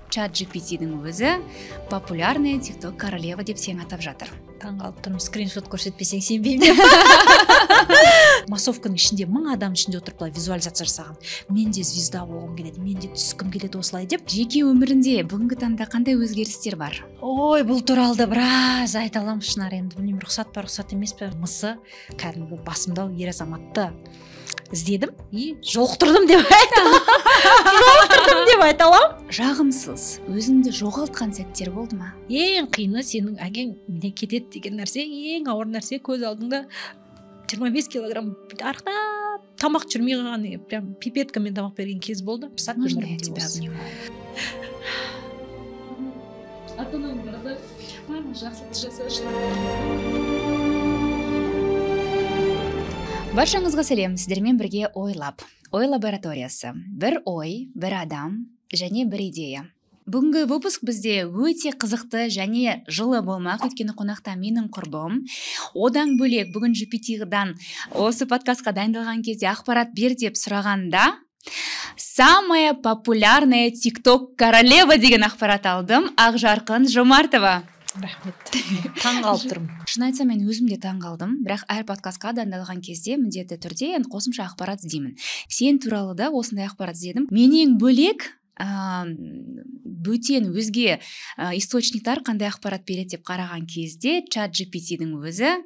Чат GPT-дің өзі популярная TikTok королева деп сені атап жатыр. Таң қалып тұрмын, скриншот көрсетпесең сенбеймін деп. Массовканың ішінде, 1000 адам ішінде отырып былай визуализация жасаған. Мен де звезда болғым келеді, мен де түскім келеді осылай деп. Жеке өмірінде бүгінгі таңда қандай өзгерістер бар? Ой, бұл туралы да біраз айта аламын, Шынар, енді білмеймін, рұқсат па, рұқсат емес пе. Мысы кәдімгі басымдау ер азаматты іздедім и жолықтырдым деп айта жолықтырдым деп айта аламын. Жағымсыз, өзіңді жоғалтқан сәттер болды ма? Ең қиыны сенің әкең не кетеді деген нәрсе, ең ауыр нәрсе. Көз алдыңда 25 килограмм арықтап, тамақ жүрмей қалған, прям пипеткамен тамақ берген кез болды. Можно я тебя обниму? Мама, жақсылық жасашы. Баршаңызға сәлем, сіздермен бірге Ойлап. Ой лабораториясы. Бір ой, бір адам және бір идея. Бүгінгі выпуск бізде өте қызықты және жылы болмақ, өйткені қонақта менің құрбым. Одан бөлек бүгін GPT-дан осы подкастқа дайындалған кезде ақпарат бер деп сұрағанда, самая популярная TikTok королева деген ақпарат алдым. Ақжарқын Жомартова. Рахмет. Таң қалып тұрмын. Шын айтсам, мен өзім де таң қалдым, бірақ әр подкастқа дайындалған кезде міндетті түрде енді қосымша ақпарат іздеймін. Сен туралы да осындай ақпарат іздедім. Менен бөлек бөтен өзге источниктар қандай ақпарат береді деп қараған кезде, чат GPT-дің өзі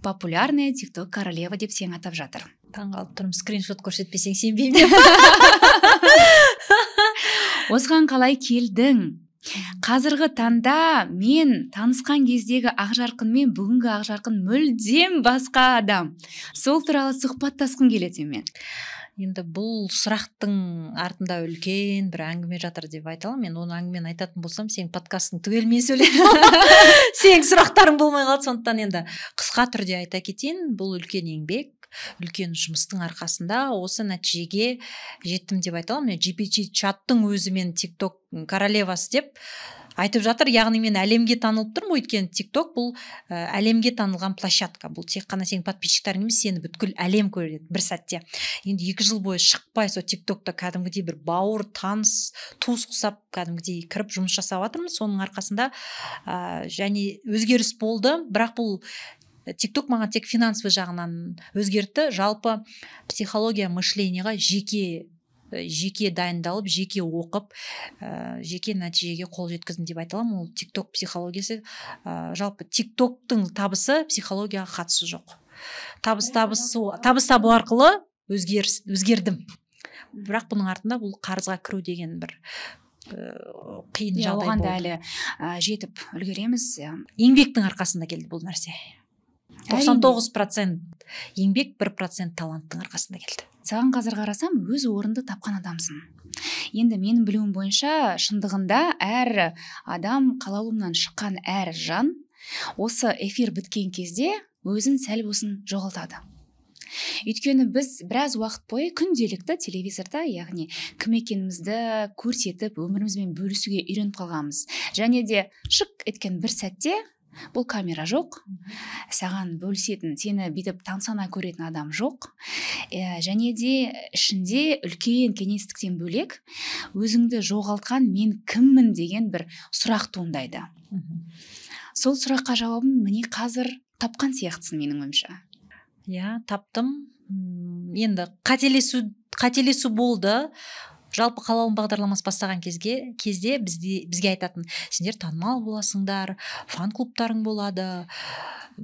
популярная TikTok королева деп сені атап жатыр. Таң қалып тұрмын, скриншот көрсетпесең сенбеймін деп. Осыған қалай келдің? Қазіргі таңда мен танысқан кездегі Ақжарқын мен бүгінгі Ақжарқын мүлдем басқа адам. Сол туралы сұхбаттасқым келеді мен. Енді бұл сұрақтың артында үлкен бір әңгіме жатыр деп айта аламын. Мен оны әңгімені айтатын болсам, сенің подкастың түгел мен сөйлеймін. Сенің сұрақтарың болмай қалады. Сондықтан енді қысқа түрде айта кетейін, бұл үлкен еңбек, үлкен жұмыстың арқасында осы нәтижеге жеттім деп айта аламын. GPT чаттың өзі мен TikTok королевасы деп айтып жатыр. Яғни мен әлемге танылып тұрмын, өйткені TikTok бұл әлемге танылған площадка. Бұл тек қана сенің подписчиктарың емес, сені бүткіл әлем көреді бір сәтте. Енді 2 жыл бойы шықпай сол TikTokта кәдімгідей бір бауыр, таныс, туыс құсап кәдімгідей кіріп жұмыс жасап жатырмын. Соның арқасында және өзгеріс болды, бірақ бұл TikTok маған тек финансовый жағынан өзгертті. Жалпы психология мышленияға жеке дайындалып, жеке оқып, жеке нәтижеге қол жеткіздім деп айта аламын. Ол TikTok психологиясы, жалпы TikToктың табысы психологияға қатысы жоқ. Табыс табу арқылы өзгердім. Бірақ бұның артында бұл қарызға кіру деген бір қиын жағдай болды. Оған да әлі жетіп үлгереміз. Еңбектің арқасында келді бұл нәрсе. 99% еңбек, 1% таланттың арқасында келді. Саған қазір қарасам, өз орынды тапқан адамсың. Енді менің білуім бойынша, шындығында әр адам, қалаулымнан шыққан әр жан осы эфир біткен кезде өзін сәл болсын жоғалтады. Өйткені біз біраз уақыт бойы күнделікті телевизорда, яғни кім екенімізді көрсетіп, өмірімізбен бөлісуге үйреніп қалғанбыз. Және де шық еткен бір сәтте бұл камера жоқ, саған бөлісетін, сені бүйтіп тамсана көретін адам жоқ. Және де ішінде үлкен кеңістіктен бөлек өзіңді жоғалтқан мен кіммін деген бір сұрақ туындайды. Сол сұраққа жауабын міне қазір тапқан сияқтысың менің ойымша. Иә, таптым. Енді қателесу болды. Жалпы Қалаулым бағдарламасы бастаған кезде бізге айтатын, сендер танымал боласыңдар, фан-клубтарың болады,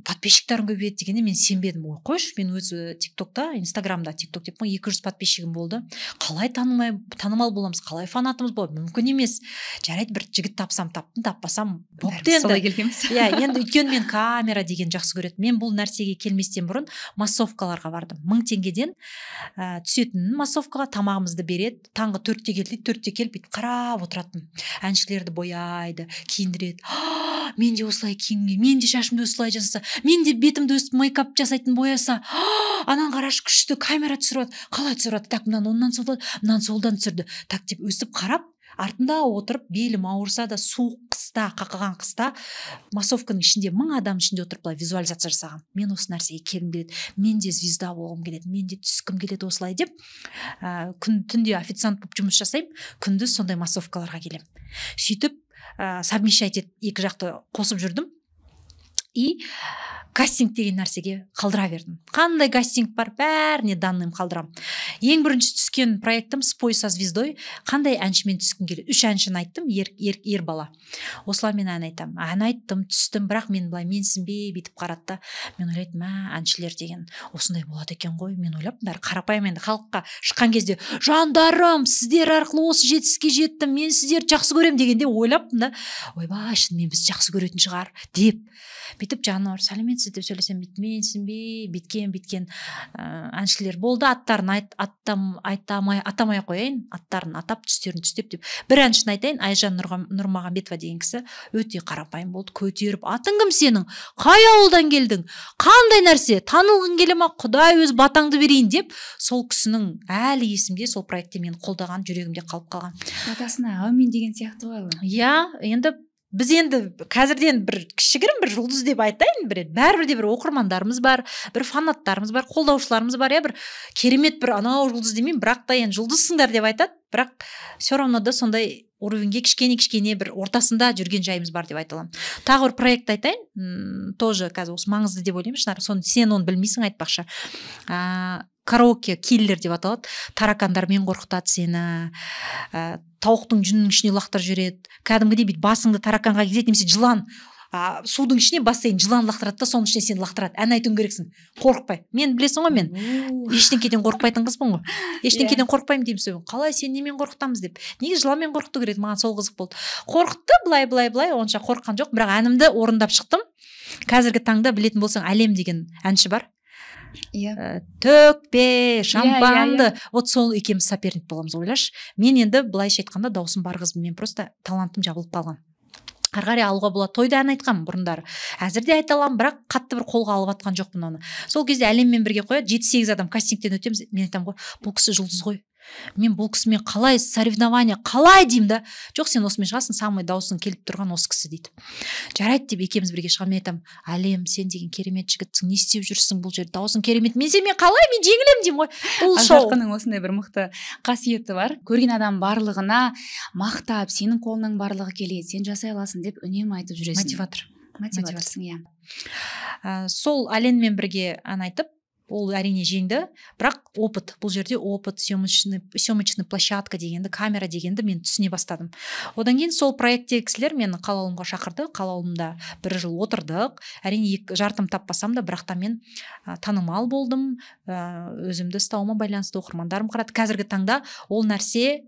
подписчиктарың көбейеді дегенде мен сенбедім. Ой, қойшы, мен өзі TikTokта, Инстаграмда TikTok деп 200 подписчигім болды. Қалай танымал боламыз, қалай фанатымыз болады, мүмкін емес. Жарайды, бір жігіт тапсам таптым, таппасам бопты енді. Солай келгенбіз. Иә, енді өйткені мен камера деген жақсы көретін. Мен бұл нәрсеге келместен бұрын массовкаларға бардым. 1000 теңгеден түсетін массовкаға тамағымызды береді. Таңғы 4-те келді, 4-те келіп бүйтіп қарап отыратын. Әншілерді бояйды, киіндіреді. Мен де осылай киінге, мен де шашымды осылай жасаса, мен де бетімді өстіп мейкап жасайтын бояса, анан қарашы күшті камера түсіріп, қалай түсіріп, так мынаны оннан солдан, мынаны солдан түсірді, так деп өстіп қарап, Артында отырып, белім ауырса да, суық қыста, қақаған қыста, массовканың ішінде, 1000 адам ішінде отырып, былай визуализация жасағанмын: мен осы нәрсеге келгім келеді, мен де звезда болғым келеді, мен де түскім келеді осылай деп. Күн түнде официант болып жұмыс жасаймын, күндіз сондай массовкаларға келемін. Сөйтіп совмещать етіп, екі жақты қосып жүрдім. И кастинг деген нәрсеге қалдыра бердім. Қандай кастинг бар, бәріне данным қалдырамын. Ең бірінші түскен проектім «Спой со звездой». Қандай әншімен түскің келеді? Үш әншіні айттым, ер бала. Осылармен ән айтамын. Ән айттым, түстім, бірақ мен былай менсінбей бүйтіп қарады да. Мен ойлайтынмын: мә, әншілер деген осындай болады екен ғой. Мен ойлаппын, бәрі қарапайым. Енді халыққа шыққан кезде: «Жандарым, сіздер арқылы осы жетістікке жеттім, мен сіздерді жақсы көремін», – дегенде ойлаппын да: ойбай, шынымен бізді жақсы көретін шығар деп. Бүйтіп жануар, сәлеметсіз деп сөйлесем, бүйтіп менсінбей бүйткен бүйткен әншілер болды. Аттарын айт, аттам, айтамай, атамай ақ қояйын, аттарын атап, түстерін түстеп деп. Бір әншіні айтайын, Айжан Нұрмағамбетова деген кісі өте қарапайым болды. Көтеріп: «Атың кім сенің, қай ауылдан келдің, қандай нәрсе, танылғың келе ма? Құдай өз батаңды берейін», – деп. Сол кісінің әлі есімде, сол проектте мені қолдаған, жүрегімде қалып қалған. Батасына әумин деген сияқты ғой ол. Иә, енді біз енді қазірден бір кішігірім бір жұлдыз деп айтайын, бір бәрібір де бір оқырмандарымыз бар, бір фанаттарымыз бар, қолдаушыларымыз бар, иә. Бір керемет бір анау жұлдыз демеймін, бірақ та енді жұлдызсыңдар деп айтады. Бірақ все равно да сондай уровеньге кішкене кішкене бір ортасында жүрген жайымыз бар деп айта аламын. Тағы бір проект айтайын, тоже қазір осы маңызды деп ойлаймын. Шынар, соны сен оны білмейсің айтпақшы. «Караоке киллер» деп аталады. Таракандармен қорқытады сені, тауықтың жүнінің ішіне лақтырып жібереді, кәдімгідей бүйтіп басыңды тараканға кигізеді немесе жылан, судың ішіне, бассейн, жылан лақтырады да, соның ішіне сені лақтырады. Ән айтуың керексің қорықпай. Мен, білесің ғой, мен ештеңкеден қорықпайтын қызбын ғой. Ештеңкеден қорықпаймын деймін. Соны қалай, сені немен қорқытамыз деп. Негізі жыланмен қорқыту керек, маған сол қызық болды. Қорқытты былай, былай, былай, онша қорыққан жоқ, бірақ әнімді орындап шықтым. Қазіргі таңда, білетін болсаң, Әлем деген әнші бар. «Төкпе шампанды». Иә, иә. Вот сол екеуміз соперник боламыз, ойлашы. Мен енді былайша айтқанда дауысым бар қызбын, мен просто талантым жабылып қалған, ары қарай алуға болады. Тойда ән айтқанмын бұрындары, әзір де айта аламын, бірақ қатты бір қолға алып жатқан жоқпын оны. Сол кезде Әлеммен бірге қояды, жеті сегіз адам кастингтен өтеміз. Мен айтамын ғой: бұл кісі жұлдыз ғой, мен бұл кісімен қалай соревнование, қалай деймін да. Жоқ, сен осымен шығасың, самый дауысың келіп тұрған осы кісі дейді. Жарайды деп екеуміз бірге шығамын. Мен айтамын: Әлем, сен деген керемет жігітсің, не істеп жүрсің бұл жерде, дауысың керемет, мен сенімен қалай, мен жеңілемін деймін ғой. Бұл шоу. Ақжарқынның осындай бір мықты қасиеті бар: көрген адам барлығына мақтап, сенің қолыңнан барлығы келеді, сен жасай аласың деп үнемі айтып жүресің. Мотиватор. Мотиваторсың, иә. Сол Әленмен бірге ән айтып, ол әрине жеңді, бірақ опыт бұл жерде, опыт, съемочный площадка дегенді, камера дегенді мен түсіне бастадым. Одан кейін сол проекттегі кісілер мені Қалаулымға шақырды. Қалаулымда бір жыл отырдық. Әрине, екі жартым таппасам да, бірақ та мен танымал болдым, өзімді ұстауыма байланысты оқырмандарым қарады. Қазіргі таңда ол нәрсе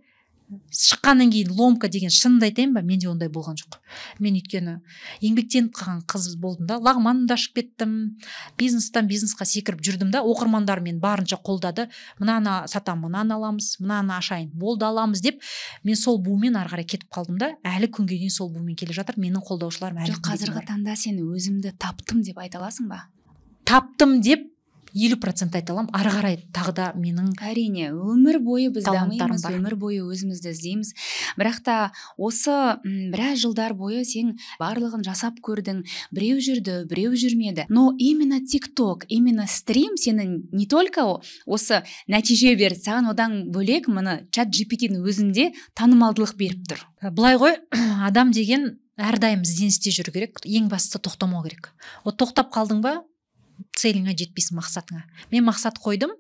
шыққаннан кейін ломка деген, шынымды айтайын ба, менде ондай болған жоқ. Мен өйткені еңбектеніп қалған қыз болдым да, лағманымды ашып кеттім, бизнестан бизнесқа секіріп жүрдім да. Оқырмандар мені барынша қолдады: мынаны сатамын, мынаны аламыз, мынаны ашайын, болды, аламыз деп. Мен сол бумен ары қарай кетіп қалдым да, әлі күнге дейін сол бумен келе жатыр менің қолдаушыларым, әлі Жоқ, күнге дейін қазіргі бар. таңда сен өзімді таптым деп айта аласың ба? Таптым деп 50% айта аламын. Ары қарай тағы да менің Әрине, өмір бойы біз таланттарым дамимыз, бар. өмір бойы өзімізді іздейміз. Бірақ та осы біраз жылдар бойы сен барлығын жасап көрдің, біреу жүрді, біреу жүрмеді. Но именно ТикТок, именно стрим сені не только осы нәтиже берді, саған одан бөлек міне чат GPT-дің өзінде танымалдылық беріп тұр. Былай ғой, адам деген әрдайым ізденісте жүру керек, ең бастысы тоқтамау керек. Вот тоқтап қалдың ба, целіңе жетпейсің, мақсатыңа. Мен мақсат қойдым,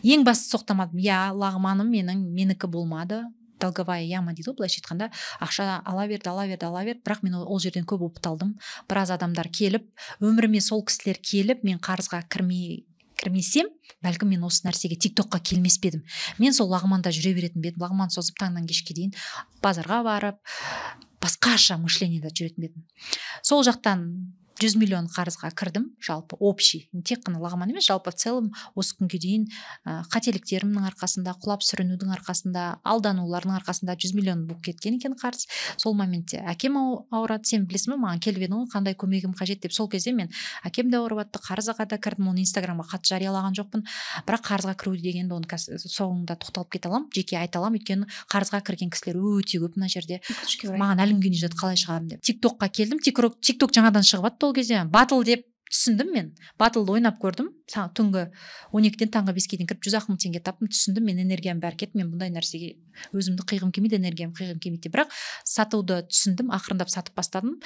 ең бастысы тоқтамадым. Иә, лағманым менің, менікі болмады, долговая яма дейді ғой былайша айтқанда, ақша ала берді, ала берді, ала берді. Бірақ мен ол жерден көп опыт алдым. Біраз адамдар келіп өміріме, сол кісілер келіп, мен қарызға кірмесем, бәлкім, мен осы нәрсеге, Тик Токқа келмес пе едім. Мен сол лағманда жүре беретін бе едім, лағман созып, таңнан кешке дейін базарға барып, басқаша мышлениеда жүретін бе едім. Сол жақтан 100 миллион қарызға кірдім, жалпы общий, тек қана лағман емес, жалпы в целом осы күнге дейін қателіктерімнің арқасында, құлап сүрінудің арқасында, алданулардың арқасында 100 миллион болып кеткен екен қарыз. Сол моментте әкем ауырады, сен білесің бе, маған келіп едің ғой, қандай көмегім қажет деп. Сол кезде мен әкем де ауырып жатты, қарызға да кірдім, оны Инстаграмға қатты жариялаған жоқпын, бірақ қарызға кіру дегенді оны соңында тоқталып кете аламын, жеке айта аламын, өйткені қарызға кірген кісілер өте көп мына жерде. Маған әлі күнге дейін жазады, қалай шығамын деп. Тик-токқа келдім, Тик-ток жаңадан шығып жатты ол кезде, батл деп түсіндім мен. Батлды ойнап көрдім. Түнгі 12-ден таңғы 5-ке дейін кіріп 100 ақ мың теңге таптым, түсіндім, мен энергиям бәрі кетті, мен бұндай нәрсеге өзімді қиғым келмейді, энергиямды қиғым келмейді деп. Бірақ сатуды түсіндім, ақырындап сатып бастадым.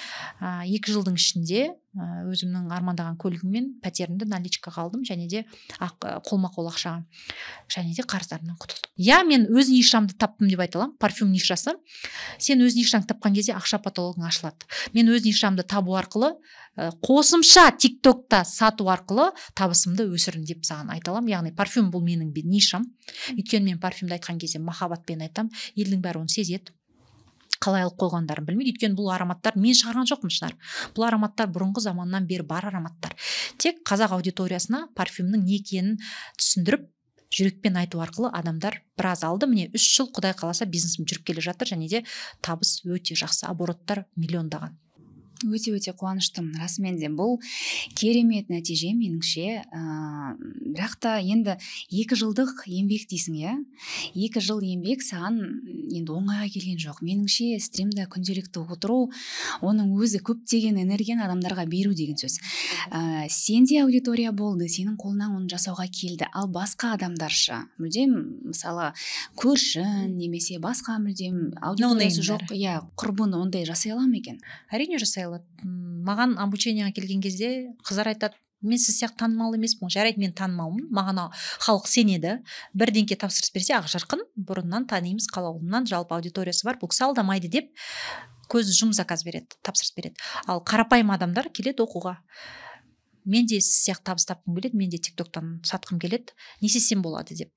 2 жылдың ішінде өзімнің армандаған көлігіммен пәтерімді наличкаға алдым, және де қолма-қол ақшаға, және де қарыздарымнан құтылдым. Я, мен өз нишамды таптым деп айта аламын, парфюм нишасы. Сен өз нишаңды тапқан кезде ақша потологың ашылады. Мен өз нишамды табу арқылы, қосымша ТикТокта сату арқылы табысымды өсірдім деп саған айта аламын. Яғни парфюм бұл менің нишам. Өйткені мен парфюмді айтқан кезде махаббатпен айтамын, елдің бәрі оны сезеді. Қалай алып қойғандарын білмейді, өйткені бұл ароматтар мен шығарған жоқпын, Шынар. Бұл ароматтар бұрынғы заманнан бері бар ароматтар. Тек қазақ аудиториясына парфюмнің не екенін түсіндіріп, жүрекпен айту арқылы адамдар біраз алды. Міне 3 жыл Құдай қаласа бизнесім жүріп келе жатыр, және де табыс өте жақсы, обороттар миллиондаған. Өте-өте қуаныштымын, расымен де бұл керемет нәтиже меніңше. Бірақ та енді 2 жылдық еңбек дейсің, иә? 2 жыл еңбек саған енді оңайға келген жоқ. Меніңше стримда күнделікті отыру, оның өзі көптеген энергияны адамдарға беру деген сөз. Сенде аудитория болды, сенің қолыңнан оны жасауға келді. Ал басқа адамдаршы, мүлдем, мысалы, көршің немесе басқа мүлдем аудиториясы жоқ, иә, құрбын ондай жасай ала ма екен? Әрине жасай алады. Маған обучениеға келген кезде қыздар айтады, мен сіз сияқты танымал емеспін. Жарайды, мен танымалмын, маған халық сенеді. Бірдеңке тапсырыс берсе, Ақжарқын бұрыннан танимыз, Қалаулымнан, жалпы аудиториясы бар, бұл кісі алдамайды деп көзі жұмып заказ береді, тапсырыс береді. Ал қарапайым адамдар келеді оқуға. Мен де сіз сияқты табыс тапқым келеді, мен де ТикТоктан сатқым келеді, не істесем болады деп.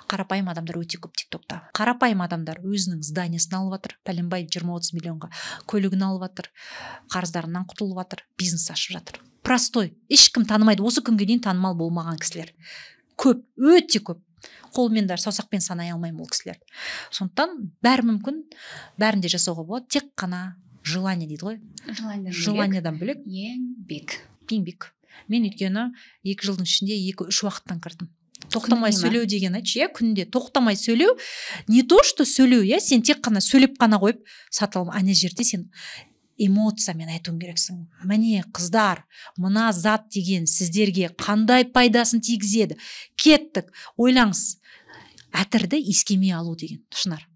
Қарапайым адамдар өте көп ТикТокта. Қарапайым адамдар өзінің зданиясын алып жатыр, пәленбай 20-30 миллионға көлігін алып жатыр, қарыздарынан құтылып жатыр, бизнес ашып жатыр. Простой, ешкім танымайды, осы күнге дейін танымал болмаған кісілер. Көп, өте көп. Қолмен даже саусақпен санай алмаймын ол кісілерді. Сондықтан бәрі мүмкін, бәрін де жасауға болады, тек қана желание дейді ғой. Желаниядан бөлек еңбек. Еңбек. Мен өйткені 2 жылдың ішінде 2-3 уақыттан кірдім. Тоқтамай сөйлеу деген айтшы, иә, күнде тоқтамай сөйлеу, не то что сөйлеу, иә, сен тек қана сөйлеп қана қойып сата алма, ана жерде сен эмоциямен айтуың керексің. Міне, қыздар, мына зат деген сіздерге қандай пайдасын тигізеді. Кеттік, ойлаңыз. Әтірді иіскемей алу деген, Шынар.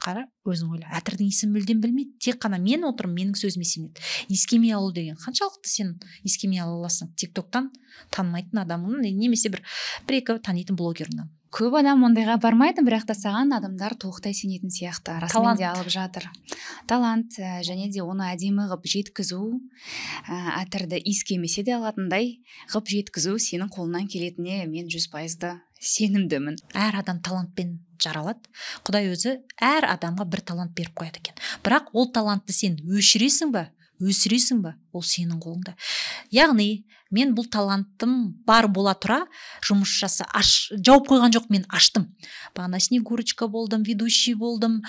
Қара, өзің ойла. Әтірдің иісін мүлдем білмейді. Тек қана мен отырмын, менің сөзіме сенеді. Иіскемей алу деген қаншалықты сен иіскемей ала аласың? ТикТоктан танымайтын адамның, немесе бір-екі танитын блогеріңнен. Көп адам ондайға бармайды, бірақ та саған адамдар толықтай сенетін сияқты. Расымен де алып жатыр. Талант, және де оны әдемі ғып жеткізу, әтірді иіскемесе де алатындай ғып жеткізу сенің қолынан келетіне мен 100% сенімдімін. Әр адам талантпен жаралады. Құдай өзі әр адамға бір талант беріп қояды екен. Бірақ ол талантты сен өшіресің бе, өсіресің бе, ол сенің қолыңда. Яғни, мен бұл талантым бар бола тұра, жұмыс жаса, жауып қойған жоқ, мен аштым. Бағана Снегурочка болдым, ведущий болдым.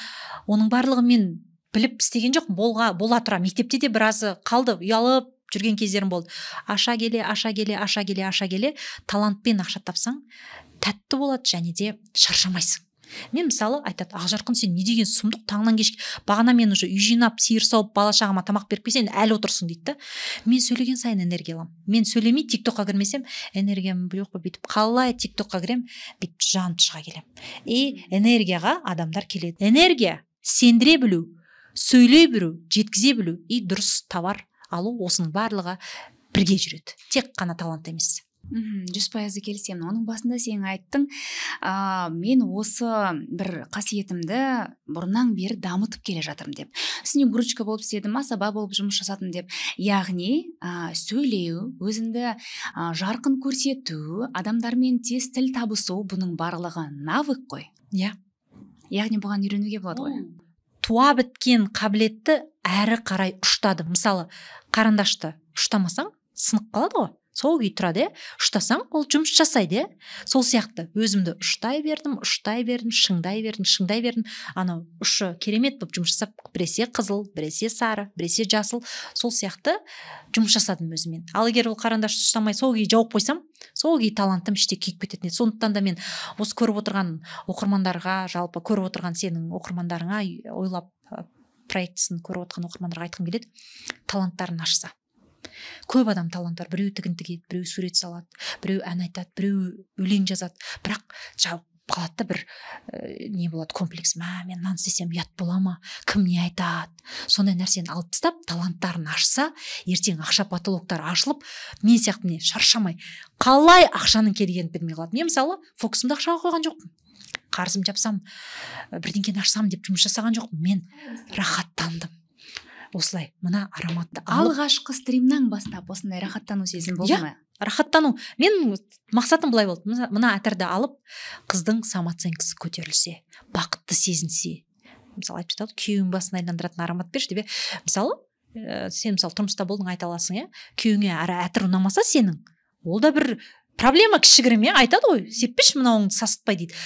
Оның барлығын мен біліп істеген жоқ, бола тұра. Мектепте де біразы қалды, ұялып жүрген кездерім болды. Аша келе, аша келе, аша келе, аша келе, талантпен ақша тапсаң, тәтті болады және де шаршамайсың. Мен мысалы айтады, Ақжарқын, сен не деген сұмдық, таңнан кешке бағана мен уже үй жинап, сиыр сауып, бала шағама тамақ беріп келсең, әлі отырсың дейді да. Мен сөйлеген сайын энергия аламын. Мен сөйлемей ТикТокқа кірмесем, энергиям жоқ болып бүйтіп қалай ТикТокқа кірем, бүйтіп жанып шыға келем. И энергияға адамдар келеді. Энергия сендіре білу, сөйлей білу, жеткізе білу и дұрыс товар алу, осының барлығы бірге жүреді. Тек қана талант емес. 100% келісемін. Оның басында сен айттың, мен осы бір қасиетімді бұрыннан бері дамытып келе жатырмын деп. Снегурочка болып істедім, асаба болып жұмыс жасадым деп. Яғни, сөйлеу, өзіңді жарқын көрсету, адамдармен тез тіл табысу, бұның барлығы навык қой. Иә. Яғни бұған үйренуге болады ғой. Туа біткен қабілетті әрі қарай ұштады. Мысалы, қарындашты Ұштамасаң, сынып қалады ғой, сол күйі тұрады, иә. Ұштасаң, ол жұмыс жасайды, иә. Сол сияқты өзімді ұштай бердім, ұштай бердім, шыңдай бердім, шыңдай бердім. Анау ұшы керемет болып жұмыс жасап, біресе қызыл, біресе сары, біресе жасыл, сол сияқты жұмыс жасадым өзіммен. Ал егер ол қарандашты ұштамай, сол күйі жауып қойсам, сол күйі талантым іште күйіп кететін еді. Сондықтан да мен осы көріп отырған оқырмандарға, жалпы көріп отырған сенің оқырмандарыңа, ойлап проектісін көріп отырған оқырмандарға айтқым келеді: таланттарын ашса. Көп адам талант бар: біреу тігін тігеді, біреу сурет салады, біреу ән айтады, біреу өлең жазады. Бірақ жауып қалады да, бір не болады, комплекс: мә, мен мынаны істесем, ұят бола ма, кім не айтады? Сондай нәрсені алып тастап, таланттарын ашса, ертең ақша потолоктары ашылып, мен сияқты, міне, шаршамай, қалай ақшаның келгенін білмей қалады. Мен, мысалы, фокусымды ақшаға қойған жоқпын. Қарызым жапсам, бірдеңкені ашсам деп жұмыс жасаған жоқпын. Мен рахаттандым осылай мына ароматты алып. Алғашқы стримнан бастап осындай рахаттану сезім болды Иә. ма? Рахаттану. Мен мақсатым былай болды: мына әтірді алып, қыздың самооценкасы көтерілсе, бақытты сезінсе. Мысалы, айтып жатады: «Күйеуің басын айландыратын аромат берші» деп, иә. Мысалы, сен, мысалы, тұрмыста болдың, айта аласың, иә. Күйеуіңе әрі әтір ұнамаса сенің, ол да бір проблема кішігірім, иә. Айтады ғой: «Сеппеші, мынауыңды сасытпай», — дейді.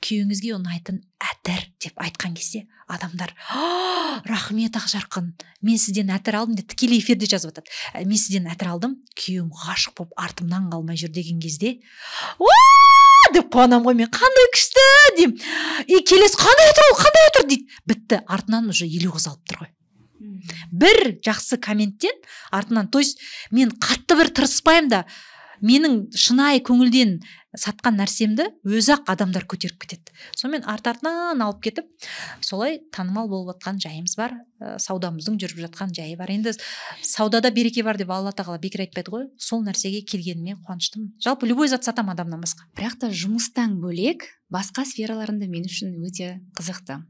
Күйеуіңізге ұнайтын әтір деп айтқан кезде адамдар: «А, рахмет, Ақжарқын, мен сізден әтір алдым», — деп тікелей эфирде жазып жатады. «Мен сізден әтір алдым, күйеуім ғашық болып, артымнан қалмай жүр» деген кезде, «Уа!» деп қуанамын ғой мен. «Қандай күшті!» деймін. И келесі: «Қандай әтір ол, қандай әтір?» — дейді. Бітті, артынан уже 50 қыз алып тұр ғой бір жақсы комменттен артынан. То есть мен қатты бір тырыспаймын да, менің шынайы көңілден сатқан нәрсемді өзі ақ адамдар көтеріп кетеді. Сонымен арт артынан алып кетіп, солай танымал болып жатқан жайымыз бар, саудамыздың жүріп жатқан жайы бар. Енді саудада береке бар деп Алла тағала бекер айтпайды ғой. Сол нәрсеге келгеніме қуаныштымын. Жалпы, любой зат сатамын, адамнан басқа. Бірақ та жұмыстан бөлек басқа сфераларында мен үшін өте қызықты.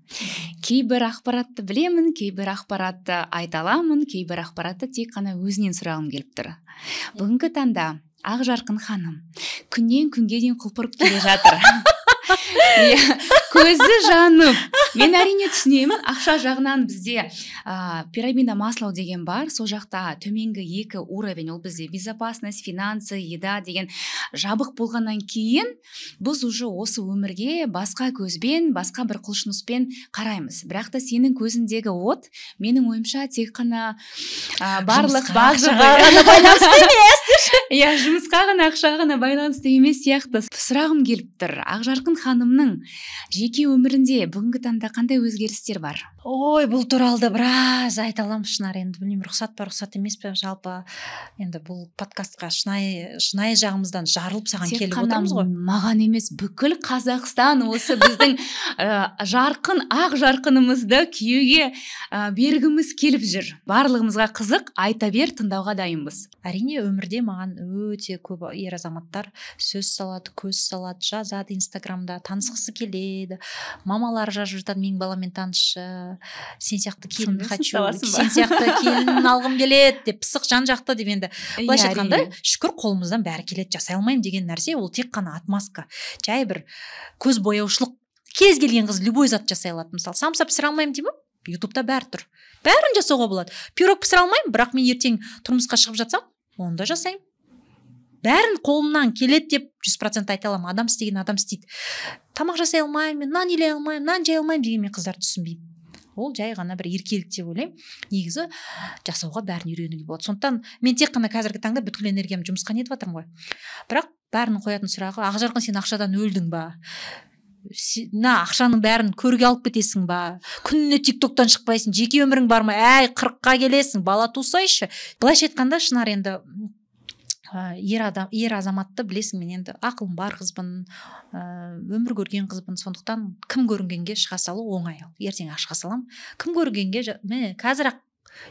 Кейбір ақпаратты білемін, кейбір ақпаратты айта аламын, кейбір ақпаратты тек қана өзінен сұрағым келіп тұр. Бүгінгі таңда Ақжарқын ханым күннен күнге дейін құлпырып келе жатыр, иә, көзі жанып. Мен, әрине, түсінемін, ақша жағынан бізде пирамида Маслоу деген бар. Сол жақта төменгі екі уровень, ол бізде безопасность, финансы, еда деген, жабық болғаннан кейін біз уже осы өмірге басқа көзбен, басқа бір құлшыныспен қараймыз. Бірақ та сенің көзіндегі от, менің ойымша, тек қана барлық Жұмысқа, базовый ақшаға ғана байланысты емес. Иә, жұмысқа ғана, ақшаға ғана байланысты емес сияқты. Сұрағым келіп тұр: Ақжарқын ханымның жеке өмірінде бүгінгі таңда қандай өзгерістер бар? Ой, бұл туралы да біраз айта аламын, Шынар. Енді білмеймін, рұқсат па, рұқсат емес пе. Жалпы, енді бұл подкастқа шынайы, шынайы жағымыздан жарылып саған Тек келіп қана отырмыз ғой. маған емес, бүкіл Қазақстан осы біздің жарқын, ақ жарқынымызды күйеуге бергіміз келіп жүр. Барлығымызға қызық, айта бер, тыңдауға дайынбыз. Әрине, өмірде маған өте көп ер азаматтар сөз салады, көз салады, жазады инстаграмда, танысқысы келеді. Мамалары жазып жатады: «Менің баламмен танысшы, сен сияқты келін Сонда хочу, аласың ба? сен сияқты келін алғым келеді», — деп, пысық, жан жақты деп. Енді былайша айтқанда, шүкір, қолымыздан бәрі келеді. Жасай алмаймын деген нәрсе ол тек қана отмазка, жай бір көз бояушылық. Кез келген қыз любой зат жасай алады. Мысалы, самса пісіре алмаймын дей ма, ютубта бәрі тұр, бәрін жасауға болады. Пирог пісіре алмаймын, бірақ мен ертең тұрмысқа шығып жатсам, оны да жасаймын. Бәрін қолымнан келеді деп 100% айта аламын. Адам істеген адам істейді. Тамақ жасай алмаймын мен, нан илей алмаймын, нан жая алмаймын деген мен қыздарды түсінбеймін. Ол жай ғана бір еркелік деп ойлаймын. Негізі жасауға, бәрін үйренуге болады. Сондықтан мен тек қана қазіргі таңда бүткіл энергиямды жұмысқа нетіп жатырмын ғой. Бірақ бәрінің қоятын сұрағы: «Ақжарқын, сен ақшадан өлдің ба? Мына ақшаның бәрін көрге алып кетесің ба? Күніне тик токтан шықпайсың, жеке өмірің бар ма? Әй, 40-қа келесің, бала тусайшы». Былайша айтқанда, Шынар, енді ер адам, ер азаматты білесің, мен енді ақылым бар қызбын, өмір көрген қызбын. Сондықтан кім көрінгенге шыға салу оңай. Ертең ақ шыға саламын кім көрінгенге. Міне, қазір ақ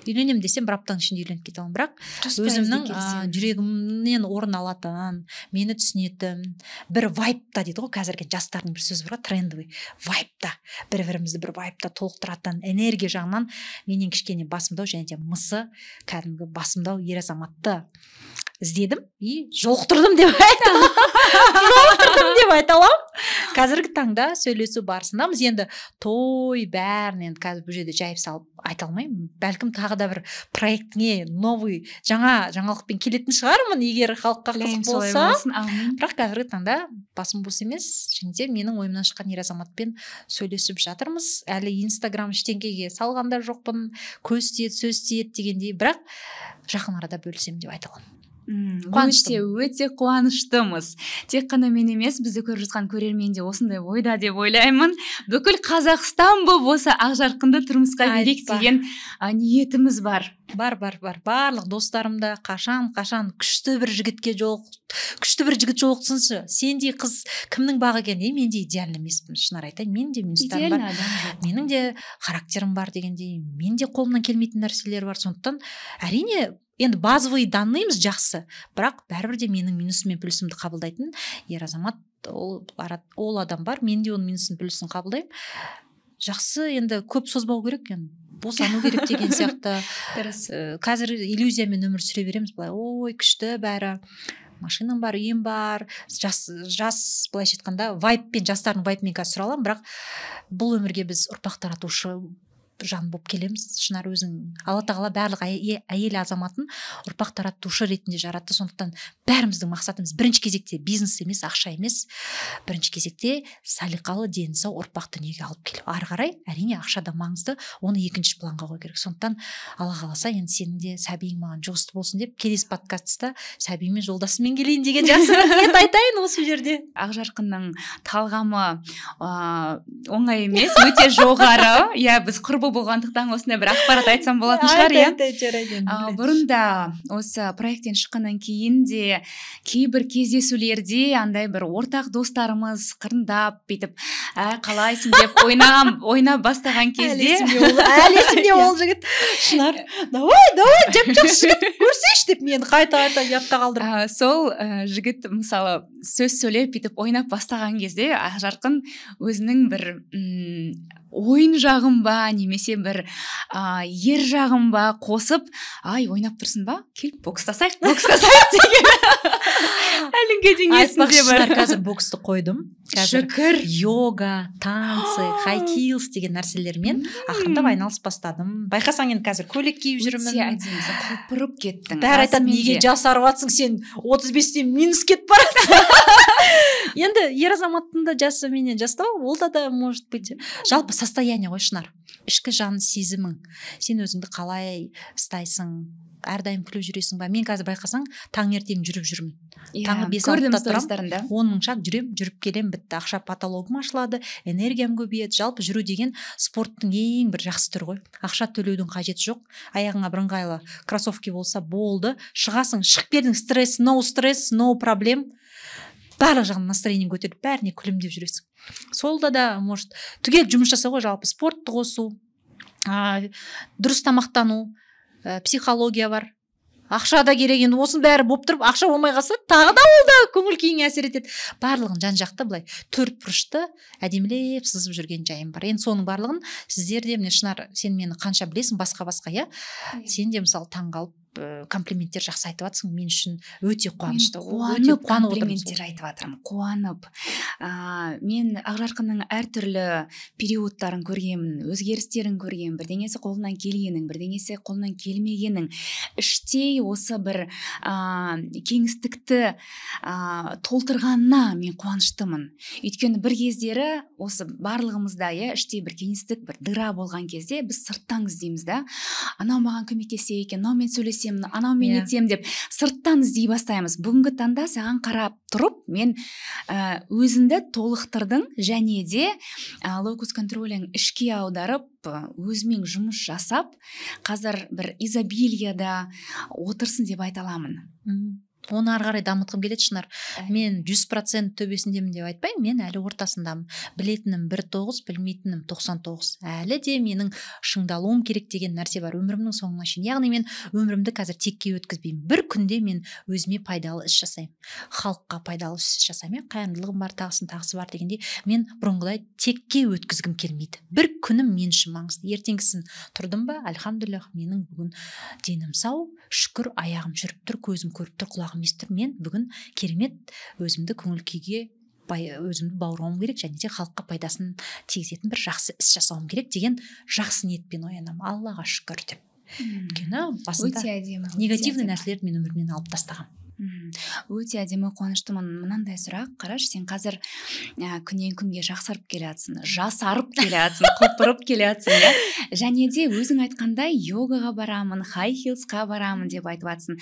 үйленемін десем, бір аптаның ішінде үйленіп кете аламын. Бірақ өзімнің жүрегімнен орын алатын, мені түсінетін, бір вайбта дейді ғой, қазіргі жастардың бір сөзі бар ғой, трендовый, вайбта, бір бірімізді бір вайбта толықтыратын, энергия жағынан менен кішкене басымдау және де мысы кәдімгі басымдау ер азаматты іздедім и жолықтырдым деп айта аламын, жолықтырдым деп айта аламын. Қазіргі таңда сөйлесу барысындамыз. Енді той бәрін енді қазір бұл жерде жайып салып айта алмаймын. Бәлкім, тағы да бір проектіңе новый, жаңа жаңалықпен келетін шығармын, егер халыққа қызық болса. Бірақ қазіргі таңда басым бос емес және де менің ойымнан шыққан ер азаматпен сөйлесіп жатырмыз. Әлі Инстаграм ештеңкеге салған да жоқпын, көз тиеді, сөз тиеді дегендей, бірақ жақын арада бөлісемін деп айта аламын. Өте, өте қуаныштымыз. Тек қана мен емес, бізді көріп жатқан көрермен де осындай ойда деп ойлаймын. Бүкіл Қазақстан болып осы Ақжарқынды тұрмысқа берейік деген ниетіміз бар. Бар, бар, бар. Барлық достарым да: «Қашан, қашан күшті бір жігітке жолық, күшті бір жігіт жолықсыншы, сендей қыз кімнің бағы екен?» Е, мен де идеальный емеспін, шынар, айтайын, мен де минустарым бар, менің де характерім бар дегендей, мен де қолымнан келмейтін нәрселер бар. Сондықтан, әрине, енді базовый данныйымыз жақсы, бірақ бәрібір де менің минусым мен плюсімді қабылдайтын ер азамат, ол адам бар. Мен де оның минусын, плюсын қабылдаймын. Жақсы, енді көп созбау керек, енді босану керек деген сияқты. Дұрыс. Қазір иллюзиямен өмір сүре береміз былай: ой, күшті бәрі, машинам бар, үйім бар, жас, жас, былайша айтқанда, вайбпен, жастардың вайбымен қазір сүре аламын. Бірақ бұл өмірге біз ұрпақ таратушы жан болып келеміз, Шынар. Өзің, Алла тағала барлық әйел азаматын ұрпақ таратушы ретінде жаратты. Сондықтан бәріміздің мақсатымыз бірінші кезекте бизнес емес, ақша емес, бірінші кезекте салиқалы, дені сау ұрпақ дүниеге алып келу. Ары қарай, әрине, ақша да маңызды, оны екінші планға қою керек. Сондықтан, Алла қаласа, енді сенің де сәбиің маған жұғысты болсын деп, келесі подкастта сәбиіммен, жолдасыммен келейін деген жақсы бір ниет айтайын осы жерде. Ақжарқынның талғамы оңай емес, өте жоғары, иә. Біз құрбы болғандықтан осындай бір ақпарат айтсам болатын шығар, иә. Жарайды. Бұрын да, осы проекттен шыққаннан кейін де кейбір кездесулерде андай бір ортақ достарымыз қырындап бүйтіп, ә, қалайсың деп ойнаған, ойнап бастаған кезде Әлі есімде ол жігіт: «Шынар, давай, давай, жап жақсы жігіт, көрсейші», — деп мені қайта қайта ұятқа қалдырып. Сол жігіт, мысалы, сөз сөйлеп, бүйтіп ойнап бастаған кезде Ақжарқын өзінің бір ойын жағын ба немесе бір ер жағын ба қосып, ай, ойнап тұрсың ба, келіп бокстасайық, бокстасайық деген әлі күнге дейін есімде бар. Қазір боксты қойдым. Қазір, шүкір, йога, танцы, high heels деген нәрселермен ақырындап айналысып бастадым. Байқасаң, енді қазір көйлек киіп жүрмін. Өте әдемі, құлпырып кеттің. Бәрі айтады: «Неге жасарып жатсың сен, 35-тен минус кетіп баратсың?» Енді ер азаматтың да жасы менен жастау, ол да может быть. Жалпы состояние ғой, Шынар, ішкі жан сезімің, сен өзіңді қалай ұстайсың, әрдайым күліп жүресің ба? Мен қазір, байқасаң, таңертең жүріп жүрмін. Иә, таңғы 5-6-да тұрамын, 10 000 шаг жүремін, жүріп келемін, бітті. Ақша потологым ашылады, энергиям көбейеді. Жалпы жүру деген спорттың ең бір жақсы түрі ғой. Ақша төлеудің қажеті жоқ, аяғыңа бір ыңғайлы кроссовки болса болды, шығасың, шығып келдің, стресс, no стресс, no проблем. Барлық жағынан настроениең көтеріліп, бәріне күлімдеп жүресің. Сол да может түгел жұмыс жасау ғой. Жалпы спортты қосу, дұрыс тамақтану, психология бар, ақша да керек. Енді осының бәрі болып тұрып, ақша болмай қалса, тағы да ол да көңіл күйіңе әсер етеді. Барлығын жан жақты былай төрт бұрышты әдемілеп сызып жүрген жайым бар. Енді соның барлығын сіздер де, міне, Шынар, сен мені қанша білесің, басқа басқа, иә, сен де, мысалы, таңғалып комплименттер жақсы айтып жатрсың, мен үшін өте қуанышты. Қуанып комплименттер айтып жатырмын, қуанып. Мен Ақжарқынның әртүрлі периодтарын көргенмін, өзгерістерін көргенмін, бірдеңесі қолынан келгенін, бірдеңесі қолынан келмегенін, іштей осы бір кеңістікті толтырғанына мен қуаныштымын. Өйткені бір кездері осы барлығымызда, иә, іштей бір кеңістік, бір дыра болған кезде біз сырттан іздейміз да: анау маған көмектессе екен, мынаумен сөйлесемін, анаумен нетсем деп сырттан іздей бастаймыз. Бүгінгі таңда саған қарап тұрып, мен өзіңді толықтырдың және де локус контролің ішке аударып, өзімен жұмыс жасап, қазір бір изобилияда отырсың деп айта аламын. Оны ары қарай дамытқым келеді, Шынар. Мен 100% төбесіндемін деп айтпаймын, мен әлі ортасындамын. Білетінім бір тоғыз, білмейтінім 99. Әлі де менің шыңдалуым керек деген нәрсе бар өмірімнің соңына шейін. Яғни мен өмірімді қазір текке өткізбеймін. Бір күнде мен өзіме пайдалы іс жасаймын, халыққа пайдалы іс жасаймын, иә, қайырымдылығым бар, тағысын тағысы бар дегендей. Мен бұрынғыдай текке өткізгім келмейді. Бір күнім мен үшін маңызды. Ертеңгісін тұрдым ба, альхамдулиллах, менің бүгін денім сау, шүкір, аяғым жүріп тұр, көзім көріп тұр, құлағым естіп тұр, мен бүгін керемет өзімді көңіл күйге Өзімді баурауым керек және де халыққа пайдасын тигізетін бір жақсы іс жасауым керек деген жақсы ниетпен оянамын, Аллаға шүкір деп. Өйткені басында өте әдемі, негативный нәрселерді мен өмірімнен алып тастағанмын. Өте әдемі, қуаныштымын. Мынандай сұрақ, қарашы, сен қазір күннен күнге жақсарып келе жатсың, жасарып келе жатсың, құлпырып келе жатсың, иә. Және де өзің айтқандай, йогаға барамын, high heels қа барамын деп айтып жатсың.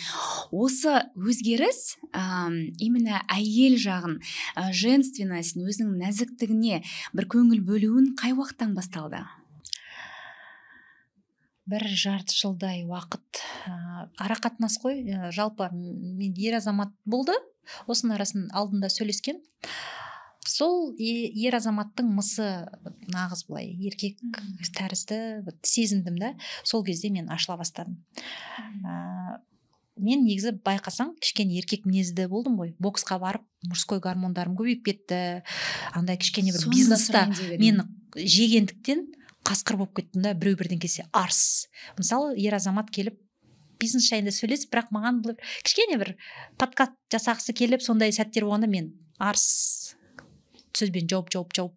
Осы өзгеріс именно әйел жағын, женственность ін, өзінің нәзіктігіне бір көңіл бөлуін қай уақыттан басталды? Бір жарты жылдай уақыт. Ара қатынас қой, жалпы мен ер азамат болды, осының арасын алдында сөйлескен. Сол ер азаматтың мысы нағыз былай еркек тәрізді сезіндім да, сол кезде мен ашыла бастадым. Мен негізі, байқасаң, кішкене еркек мінезді болдым ғой. Боксқа барып, мужской гормондарым көбейіп кетті. Андай кішкене бір бизнеста мені жегендіктен, қасқыр болып кеттім да. Біреу бірден келсе, арс. Мысалы, ер азамат келіп, бизнес жайында сөйлесіп, бірақ маған бір кішкене бір подкат жасағысы келіп, сондай сәттер болғанда, мен арс сөзбен жауып, жауып, жауып,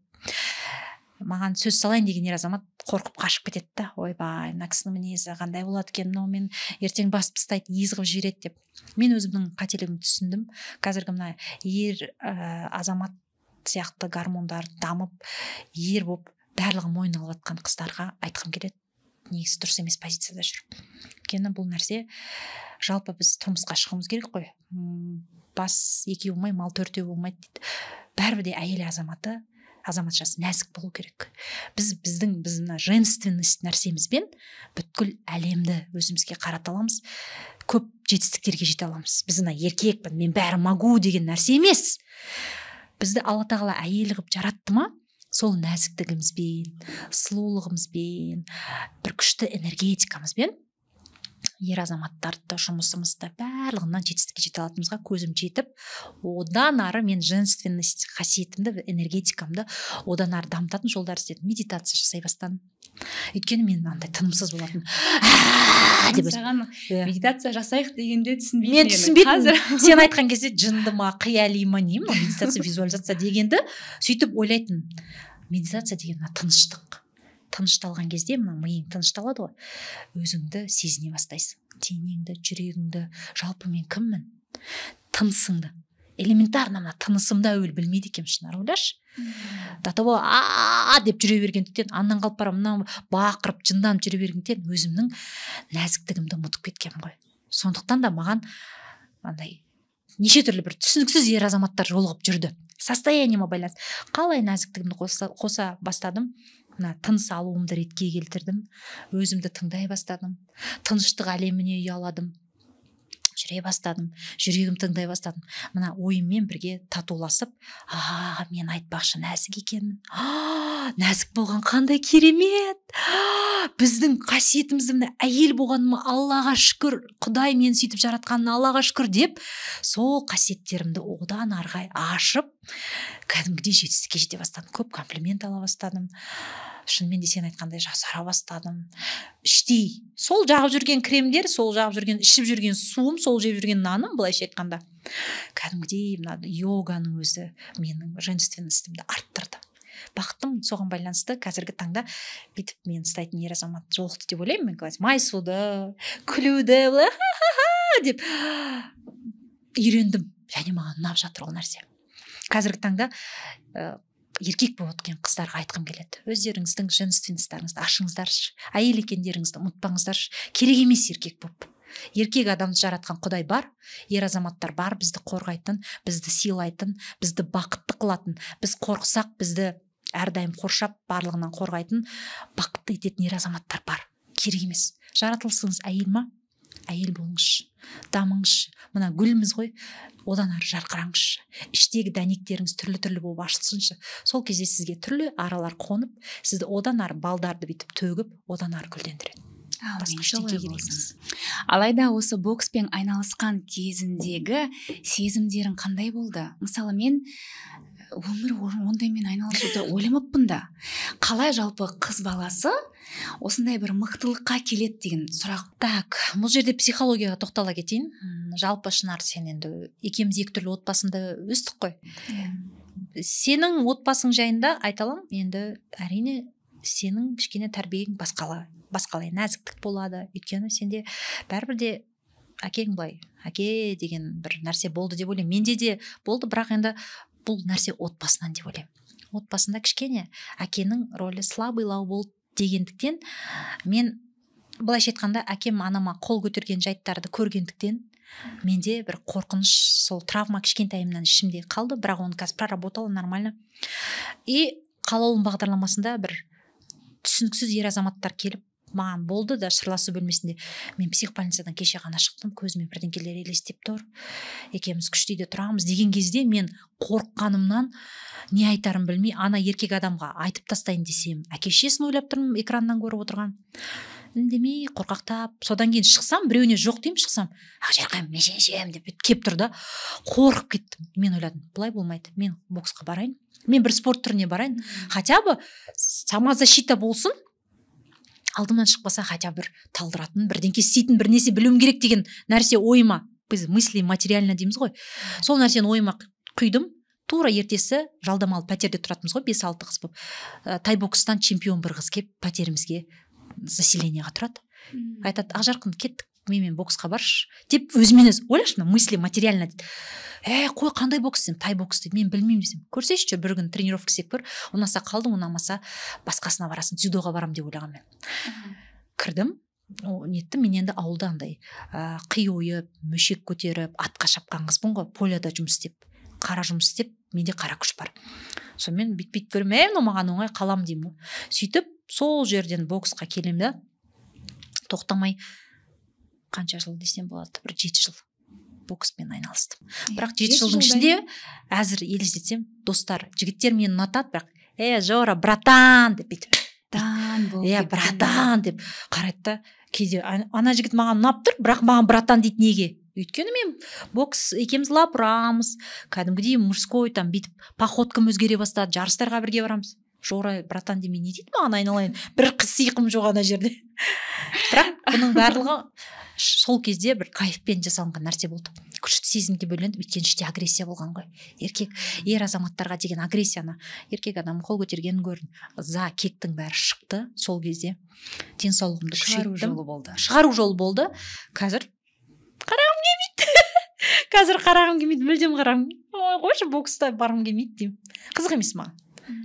маған сөз салайын деген ер азамат қорқып қашып кетеді да. «Ойбай, мына кісінің мінезі қандай болады екен, мынау мен ертең басып тастайды, ез қылып жібереді», – деп. Мен өзімнің қателігімді түсіндім. Қазіргі мына ер азамат сияқты гормондар дамып, ер болып, барлығын мойнына алып жатқан қыздарға айтқым келеді: негізі дұрыс емес позицияда жүр. Өйткені бұл нәрсе, жалпы біз тұрмысқа шығуымыз керек қой. Бас екеу болмай, мал төртеу болмайды дейді. Бәрібір де әйел азаматы, азаматшасы нәзік болу керек. Біз мына женственность нәрсемізбен бүткіл әлемді өзімізге қарата аламыз, көп жетістіктерге жете аламыз. Біз мына еркекпін мен, бәрі могу деген нәрсе емес. Бізді Алла Тағала әйел қылып жаратты ма, сол нәзіктігімізбен, сұлулығымызбен, бір күшті энергетикамызбен ер азаматтарды, жұмысымызды, барлығынан жетістікке жете алатынымызға көзім жетіп, одан ары мен женственность қасиетімді, энергетикамды одан ары дамытатын жолдар іздедім. Медитация жасай бастадым, өйткені мен андай тынымсыз болатын деп. Саған медитация жасайық дегенде түсінбейтін. Мен түсінбейтінмін. Сен айтқан кезде, жынды ма, қияли ма, не мынау, медитация, визуализация дегенді сөйтіп ойлайтын. Медитация деген мына тыныштық. Тынышталған кезде мына миың тынышталады ғой, өзіңді сезіне бастайсың, денеңді, жүрегіңді, жалпы мен кіммін, тынысыңды. Элементарно мына тынысымды әуелі білмейді екенмін, Шынар, ойлашы. До того а деп жүре бергендіктен, аннан қалып барамын, мынау бақырып, жынданып жүре бергендіктен, өзімнің нәзіктігімді ұмытып кеткенмін ғой. Сондықтан да маған андай неше түрлі бір түсініксіз ер азаматтар жолығып жүрді, состояние ме байланысты. Қалай нәзіктігімді қоса бастадым, мына тыныс алуымды ретке келтірдім, өзімді тыңдай бастадым, тыныштық әлеміне ұяладым, жүре бастадым, жүрегім тыңдай бастадым. Мына ойыммен бірге татуласып, а мен, айтпақшы, нәзік екенмін, а нәзік болған қандай керемет, біздің қасиетімізді, мына әйел болғаныма Аллаға шүкір, Құдай мені сөйтіп жаратқанына Аллаға шүкір деп, сол қасиеттерімді одан ары ашып, кәдімгідей жетістікке жете бастадым. Көп комплимент ала бастадым. Шынымен де, сен айтқандай, жасара бастадым іштей. Сол жағып жүрген кремдер, сол жағып жүрген, ішіп жүрген суым, сол жеп жүрген наным, былайша айтқанда, кәдімгідей мына йоганың өзі менің женственность імді арттырды. Бақыттымын соған байланысты. Қазіргі таңда бүйтіп мені ұстайтын ер азамат жолықты деп ойлаймын. Мен майысуды, күлуді, былай деп үйрендім және маған ұнап жатыр ол нәрсе. Қазіргі таңда еркек болып өткен қыздарға айтқым келеді: өздеріңіздің женственность тарыңызды ашыңыздаршы, әйел екендеріңізді ұмытпаңыздаршы. Керек емес еркек болып. Еркек адамды жаратқан Құдай бар, ер азаматтар бар бізді қорғайтын, бізді сыйлайтын, бізді бақытты қылатын, біз қорықсақ, бізді әрдайым қоршап, барлығынан қорғайтын, бақытты ететін ер азаматтар бар. Керек емес. Жаратылысыңыз әйел ма, әйел болыңызшы, дамыңызшы. Мына гүлміз ғой, одан ары жарқыраңызшы, іштегі дәнектеріңіз түрлі түрлі болып ашылсыншы. Сол кезде сізге түрлі аралар қонып, сізді одан ары балдарды бүйтіп төгіп, одан ары гүлдендіреді. Басқа ештеңе керек емес. Алайда осы бокспен айналысқан кезіндегі сезімдерің қандай болды? Мысалы, мен өмір ондаймен айналысуды ойламаппын да. Қалай жалпы қыз баласы осындай бір мықтылыққа келеді деген сұрақ. Так, бұл жерде психологияға тоқтала кетейін. Жалпы, Шынар, сен енді, екеуміз екі түрлі отбасында өстік қой. Сенің отбасың жайында айта аламын. Енді, әрине, сенің кішкене тәрбиең басқалай, нәзіктік болады, өйткені сенде бәрібір де әкең былай, әке деген бір нәрсе болды деп ойлаймын. Менде де болды, бірақ енді бұл нәрсе отбасынан деп ойлаймын. Отбасында кішкене әкенің рөлі слабый лау болды дегендіктен, мен, былайша айтқанда, әкем анама қол көтерген жайттарды көргендіктен, менде бір қорқыныш, сол травма кішкентайымнан ішімде қалды. Бірақ оны қазір проработала нормально. И «Қалаулым» бағдарламасында бір түсініксіз ер азаматтар келіп маған болды да, сырласу бөлмесінде: «Мен психбольницадан кеше ғана шықтым, көзіме бірдеңкелер елестеп тұр, екеуміз күшті үйде тұрамыз», — деген кезде, мен қорыққанымнан не айтарым білмей, ана еркек адамға айтып тастайын десем, әке шешесін ойлап тұрмын экраннан көріп отырған, үндемей қорқақтап. Содан кейін шықсам, біреуіне жоқ деймін, шықсам, «Ақжарқын, мен сені сүйемін» деп келіп тұр да, қорқып кеттім. Мен ойладым: былай болмайды, мен боксқа барайын, мен бір спорт түріне барайын, хотя бы самозащита болсын, алдымнан шықпаса, хотя бы бір талдыратын, бірдеңке істейтін бір нәрсе білуім керек деген нәрсе ойыма, біз мысли материально дейміз ғой, сол нәрсені ойыма құйдым. Тура ертесі жалдамалы пәтерде тұратынбыз ғой бес алты қыз болып, тайбокстан чемпион бір қыз келіп, пәтерімізге заселение ға тұрады. Айтады: «Ақжарқын, кеттік, менімен боксқа баршы», — деп өзімен өзі. Ойлашы, мына мысли материально дейді. «Е, қой, қандай бокс?» — десем, «Тай бокс», — дейді. «Мен білмеймін», — десем, «Көрсейші, бір күн тренировка істеп көр, ұнаса қалдың, ұнамаса, басқасына барасың». Дзюдоға барамын деп ойлағанмын. Мен кірдім, неттім. Мен енді ауылда андай қи ойып, мөшек көтеріп, атқа шапқан қызбын ғой. Поляда жұмыс істеп, қара жұмыс істеп, менде қара күш бар. Сонымен бүйтіп бүйтіп көремін, е, мынау маған оңай, қаламын деймін ғой. Сөйтіп сол жерден боксқа келемін да, тоқтамай қанша жыл десем болады, бір 7 жыл бокспен айналыстым. Бірақ 7 жылдың ішінде, әзір елестетсем, достар, жігіттер мені ұнатады, бірақ «Е, Жора, братан» деп бүйтіп Братан болып. Иә, «братан» деп қарайды да. Кейде ана жігіт маған ұнап тұр, бірақ маған «братан» дейді. Неге? Өйткені мен бокс, екеуміз лап ұрамыз, кәдімгідей мужской там, бүйтіп походка м өзгере бастады, жарыстарға бірге барамыз. «Жора, братан» демей не дейді маған, айналайын? Бір сиқым жоқ ана жерде. Бірақ бұның барлығы сол кезде бір кайфпен жасалынған нәрсе болды, күшті сезімге бөлендім, өйткені іште агрессия болған ғой, еркек, ер азаматтарға деген агрессияны, еркек адам қол көтергенін көрдім, ыза, кектің бәрі шықты. Сол кезде денсаулығымды Шығару жолы болды. Шығару жолы болды. Қазір қарағым келмейді, қазір қарағым келмейді, мүлдем қарағым. Ой, қойшы, бокста барғым келмейді деймін, қызық емес маған.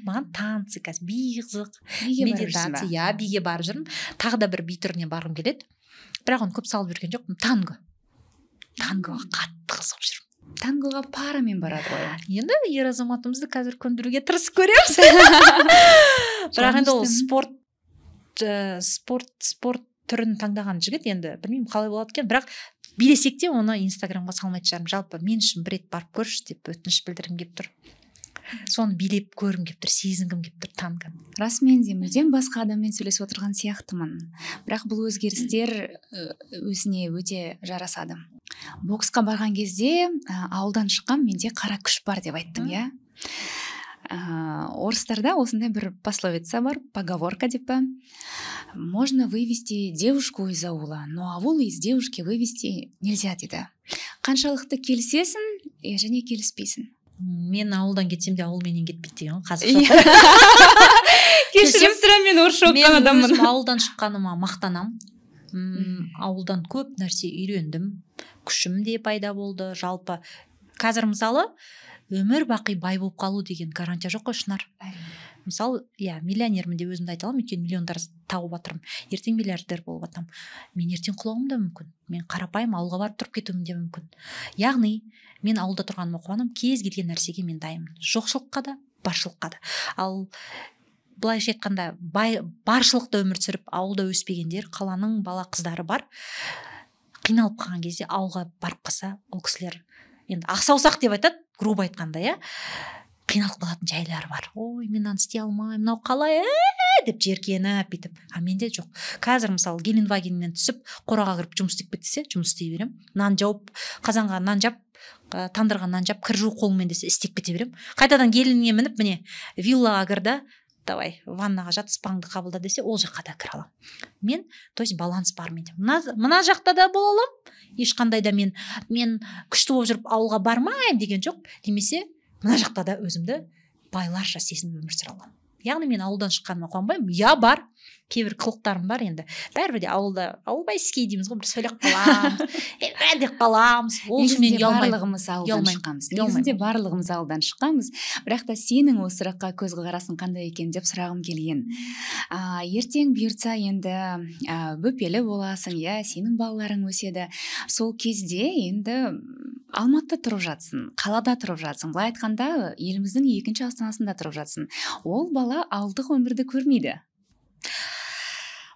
Маған танцы қазір, би қызық. Медитация, иә, биге барып жүрмін. Тағы да бір би түріне барғым келеді, бірақ оны көп салып жүрген жоқпын. Танго, тангоға қатты қызығып жүрмін. Тангоға парамен барады ғой. Енді ер азаматымызды қазір көндіруге тырысып көреміз. Бірақ енді ол спорт, спорт түрін таңдаған жігіт, енді білмеймін, қалай болады екен. Бірақ билесек те, оны Инстаграмға салмайтын шығармын. Жалпы мен үшін бір рет барып көрші деп өтініш білдіргім келіп тұр. Соны билеп көргім келіп тұр, сезінгім келіп тұр танго. Расымен де, мүлдем басқа адаммен сөйлесіп отырған сияқтымын. Бірақ бұл өзгерістер өзіне өте жарасады. Боксқа барған кезде ауылдан шыққан, менде қара күш бар деп айттың, иә. Орыстарда осындай бір пословица бар, поговорка деп па: «Можно вывести девушку из аула, но аул из девушки вывести нельзя», — дейді. Қаншалықты келісесің және келіспейсің? Мен ауылдан кетсем де, ауыл менен кетпейді деген ғой қазақша. Кешірім сұраймын, мен орысша оқыған адаммын. Мен өзім ауылдан шыққаныма мақтанамын. Ауылдан көп нәрсе үйрендім, күшім де пайда болды. Жалпы қазір, мысалы, өмір бақи бай болып қалу деген гарантия жоқ қой, Шынар. Мысалы, иә, миллионермін деп өзімді айта аламын, өйткені миллиондар тауып жатырмын. Ертең миллиардер болып жатамын, мен ертең құлауым да мүмкін, мен қарапайым ауылға барып тұрып кетуім де мүмкін. Яғни мен ауылда тұрғаныма қуанамын. Кез келген нәрсеге мен дайынмын, жоқшылыққа да, баршылыққа да. Ал былайша айтқанда, бай, баршылықта өмір сүріп, ауылда өспегендер, қаланың бала қыздары бар, қиналып қалған кезде ауылға барып қалса, ол кісілер енді ақ саусақ деп айтады, грубо айтқанда, иә, қиналып қалатын жайлары бар. «Ой, мен мынаны істей алмаймын, мынау қалай?» Деп жеркеніп бүйтіп. А менде жоқ. Қазір, мысалы, Гелендвагеннен түсіп, қораға кіріп жұмыс істеп кет десе, жұмыс істей беремін. Нан жауып, қазанға нан жап, тандырға нан жап, кір жу қолыңмен десе, істеп кете беремін. Қайтадан геліңе мініп, міне, виллаға кір да, давай ваннаға жат, спаңды қабылда десе, ол жаққа да кіре аламын мен. То есть баланс бар менде. Мына жақта да бола аламын, ешқандай да мен күшті болып жүріп ауылға бармаймын деген жоқ, немесе мына жақта да өзімді Байларша сезініп өмір сүре аламын. Яғни мен ауылдан шыққаныма қуанбаймын. Я, бар, кейбір қылықтарым бар енді. Бәрібір де ауылда, ауылбайский дейміз ғой, бір сөйлеп қаламыз, деп қаламыз. Ол үшін мен ұялмаймын. Барлығымыз ауылдан шыққанбыз. Негізінде барлығымыз ауылдан шыққанбыз. Бірақ та сенің осы сұраққа көзқарасың қандай екен деп сұрағым келген. Ертең бұйыртса енді бөпелі боласың, иә, сенің балаларың өседі. Сол кезде енді Алматыда тұрып жатсың, қалада тұрып жатсың. Былай айтқанда, еліміздің екінші астанасында тұрып жатсың. Ол бала ауылдық өмірді көрмейді.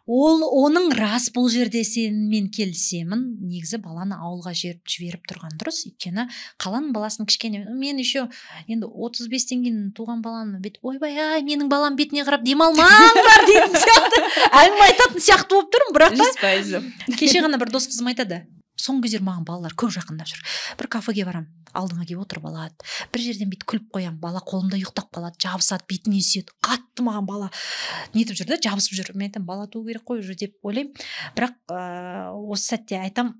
Ол оның рас, бұл жерде сенімен келісемін. Негізі баланы ауылға жіберіп тұрған дұрыс, өйткені қаланың баласын кішкене, мен еще енді 35-тен кейін туған баланы бүйтіп, ойбай ай, менің балам бетіне қарап демалмаңдар дейтін сияқты әңгіме айтатын сияқты болып тұрмын, бірақ та 100%. Кеше ғана бір дос қызым айтады, соңғы кездері маған балалар көп жақындап жүр. Бір кафеге барам, алдыма келіп отырып алады. Бір жерден бүйтіп күліп қоямын, бала қолымда ұйықтап қалады, жабысады, бетімнен сүйеді. Қатты маған бала нетіп жүр да, жабысып жүр. Мен айтамын, бала туу керек қой уже деп ойлаймын. Бірақ осы сәтте айтам,